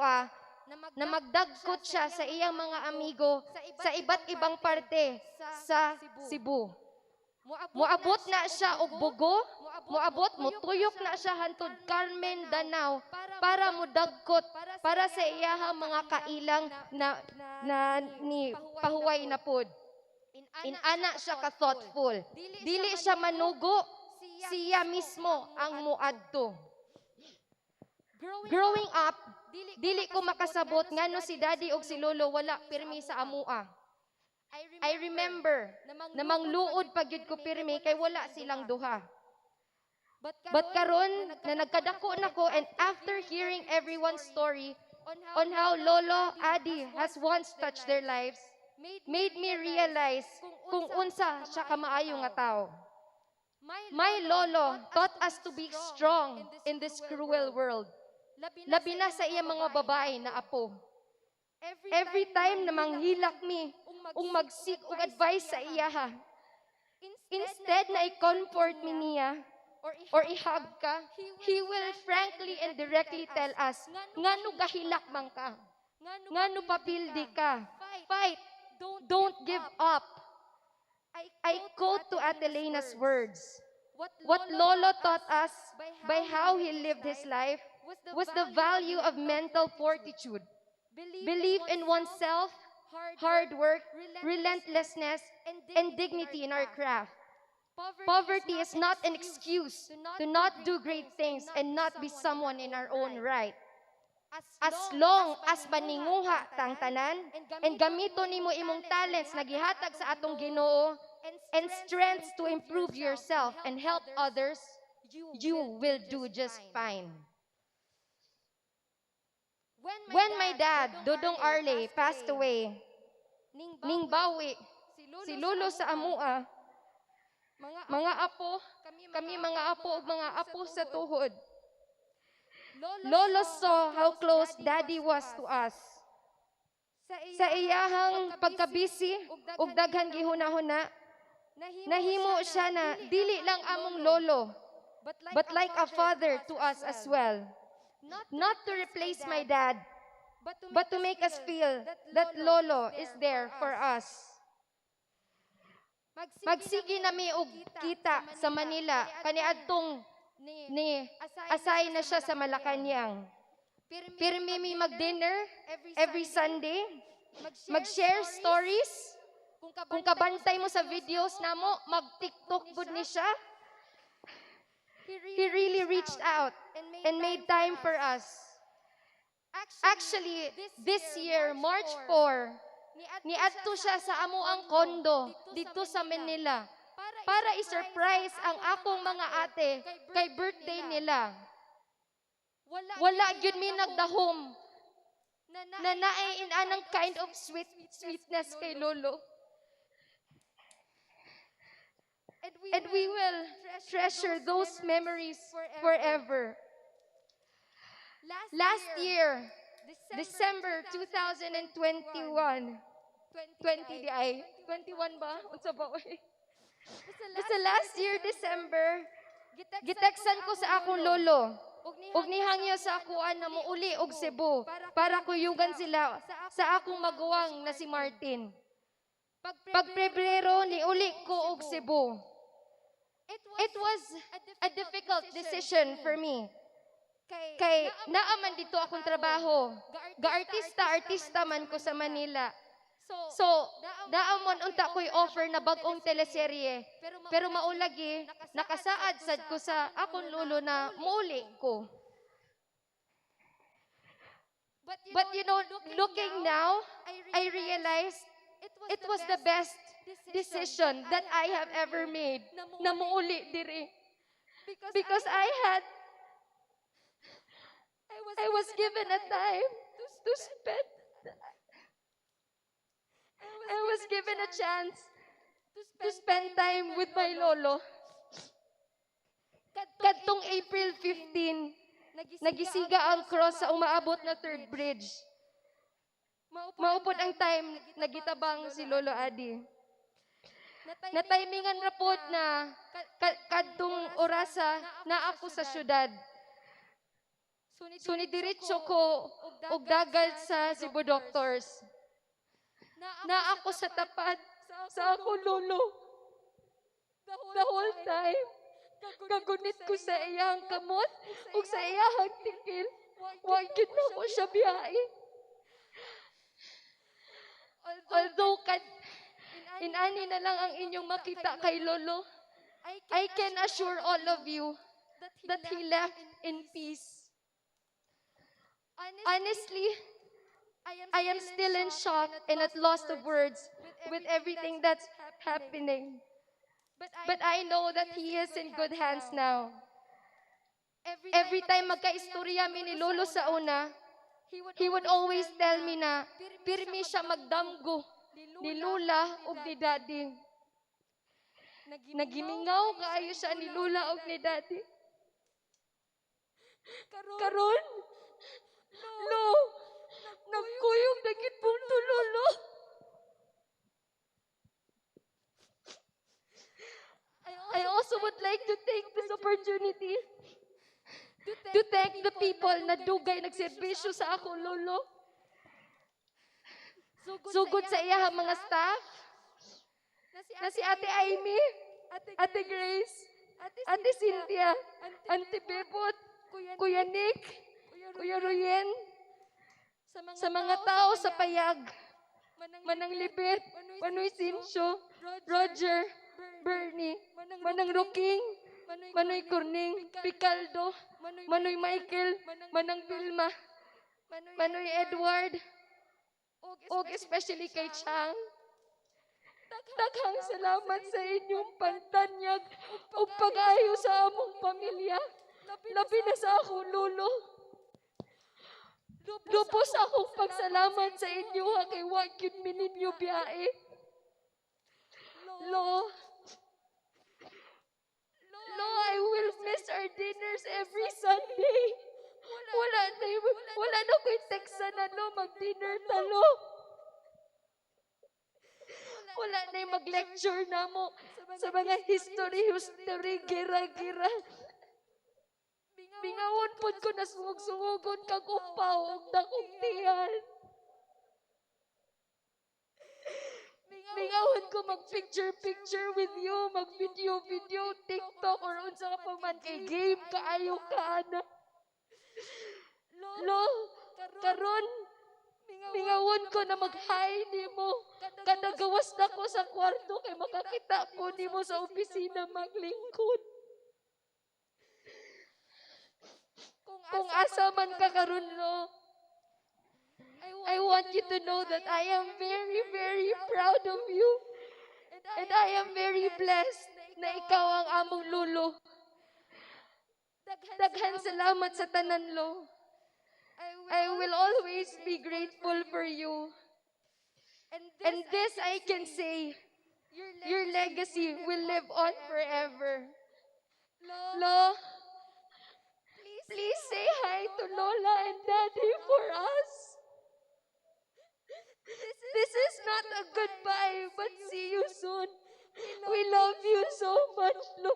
na magdagkot siya sa iyang mga amigo sa iba't ibang parte sa Cebu. Muabot na siya og Bogo, muabot, mutuyok na siya hantod Carmen, Danao para mudagkot para sa iyahang mga kailang na ni pahuway na pod. Inana siya ka thoughtful. Dili siya manugo, siya mismo ang muadto. Growing up, dili ko makasabot ngano si Daddy og si Lolo wala pirmi sa amua. I remember na mangluod pa gyud ko pirmi kay wala silang duha. But karon na nagkadako na ko and after hearing everyone's story on how Lolo Adi has once touched their lives, made me realize kung unsa siya kamaayo nga tao. My lolo taught us to be strong in this cruel world. Labi na sa iyang mga babae na apo. Every time na manghilak mi ug mag-seek og advice sa iyaha, instead na i-comfort mi niya or i-hug ka, he will frankly and directly tell us, "Ngano gahilak man ka? Ngano papildi ka? Fight! Don't give up." I quote to Ate Lena's words, "What Lolo taught us by how he lived his life was the value of mental fortitude, belief in oneself, hard work, relentlessness, and dignity in our craft. Poverty is not an excuse to not do great things and not be someone in our own right. As long as maninguha tang tanan and gamito nimo imong talents na gihatag sa atong Ginoo and strengths to improve yourself and help others, you will do just fine." When my dad, Dodong Arley, passed away, ning bawi, si Lolo sa amua, mga apo, kami mga apo ug mga apo sa tuhod. Lolo saw how close Daddy was to us. Sa iyahang pagkabisi ug daghan gihuna-huna, nahimo siya na dili lang among lolo, but like a father to us as well. Not to replace my dad, but to make us feel that Lolo is there for us. Magsige na mi og kita sa Manila kaniadtong ni asay na siya sa Malacañang. Pirmi mi mag-dinner every Sunday, mag-share stories. Kung kabantay mo sa videos namo, mag-TikTok gud ni siya. He really reached out and made time for us. Actually, this year, March 4, niadto siya sa amuang condo dito sa Manila para i-surprise ang akong mga ate kay birthday nila. Wala gyud mi nagdahom na naay inanang kind of sweetness kay Lolo. And we will treasure those memories forever. Last year, December 2021, 20 di ay, 21 ba? Unsa ba oy? Basta last year, December, giteksan ko sa akong lolo. Ug nihangyo sa akuan na muuli og Cebu para kuyugan sila sa akong maguwang na si Martin. Pag Pebrero, niuli ko og Cebu. It was a difficult decision for me. Kay naa man dito akong trabaho. Ga-artista, artista man ko sa Manila. So, naa man unta ko'y offer na bag-ong teleserye. Pero maulagi, nakasaad sad ko sa akong lolo na muuli ko. But looking now, I realized it was the best decision that I have ever made na muuli diri. Because I was given a time to spend. I was given a chance to spend time with my lolo. Kadtong April 15, nagisiga ang cross sa umaabot na third bridge. Mao pod ang time nagitabang si Lolo Adi. Natimingan ra pod na kadtong orasa na ako sa syudad. So nidiretso ko og dagal sa Cebu Doctors. Na ako sa tapat sa akong lolo. The whole time, kagunit ko sa iyang kamot ug sa iyang tikil. Wa gyud nako siya biyai. Although kad inani na lang ang inyong makita kay Lolo, I can assure all of you that he left in peace. Honestly, I am still in shock and at loss of words with everything that's happening. But I know that he is in good hands now. Every time magka-istorya mi ni Lolo sa una, he would always tell me na pirmi siya magdamgo. ni Lula ug ni Daddy. Nagimingaw kaayo siya ni Lula ug ni Daddy. Karon, Lo, nagkuyog na gyud pong tulo, Lo. I also would like to take this opportunity to thank the people na dugay nagserbisyo sa akong lolo. Sugod sa iyahang mga staff, na si Ate Amy, Ate Grace, Ate Cynthia, Ate Bebot, Kuya Nick, Kuya Royen, sa mga tao sa Payag, Manang Libet, Manoy Sincho, Roger, Bernie, Manang Ruking, Manoy Corning, Picaldo, Manoy Michael, Manang Vilma, Manoy Edward, og especially kay Chang. Daghang salamat sa inyong pagtanyag ug pag-ayo sa among pamilya. Labi na sa akong lolo. Lubos akong pagsalamat sa inyo ha kay wa gyud mi ninyo biyae. Lo, Lo, I will miss our dinners every Sunday. Wala na ko'y text na, Lo, mag-dinner ta, Lo. Wala na yung mag-lecture na mo sa mga history, history, gira-gira. Mingawon pod ko na sungog-sungogon kag upaw og dakong tiyan. Mingawon ko mag-picture-picture with you, mag-video-video, TikTok, or unsa ka pa man kay game kaayo ka, ana. Lo, karon mingawon ko na mag-hi nimo. Kada gawas na ko sa kwarto kay makakita ko nimo sa opisina maglingkod. Kung asa man ka karon, Lo, I want you to know that I am very, very proud of you. And I am very blessed na ikaw ang among lolo. Daghan salamat sa tanan, Lo. I will always be grateful for you. And this I can say, your legacy will live on forever. Lo, please say hi to Lola and Daddy for us. This is not a goodbye, but see you soon. We love you so much, Lo.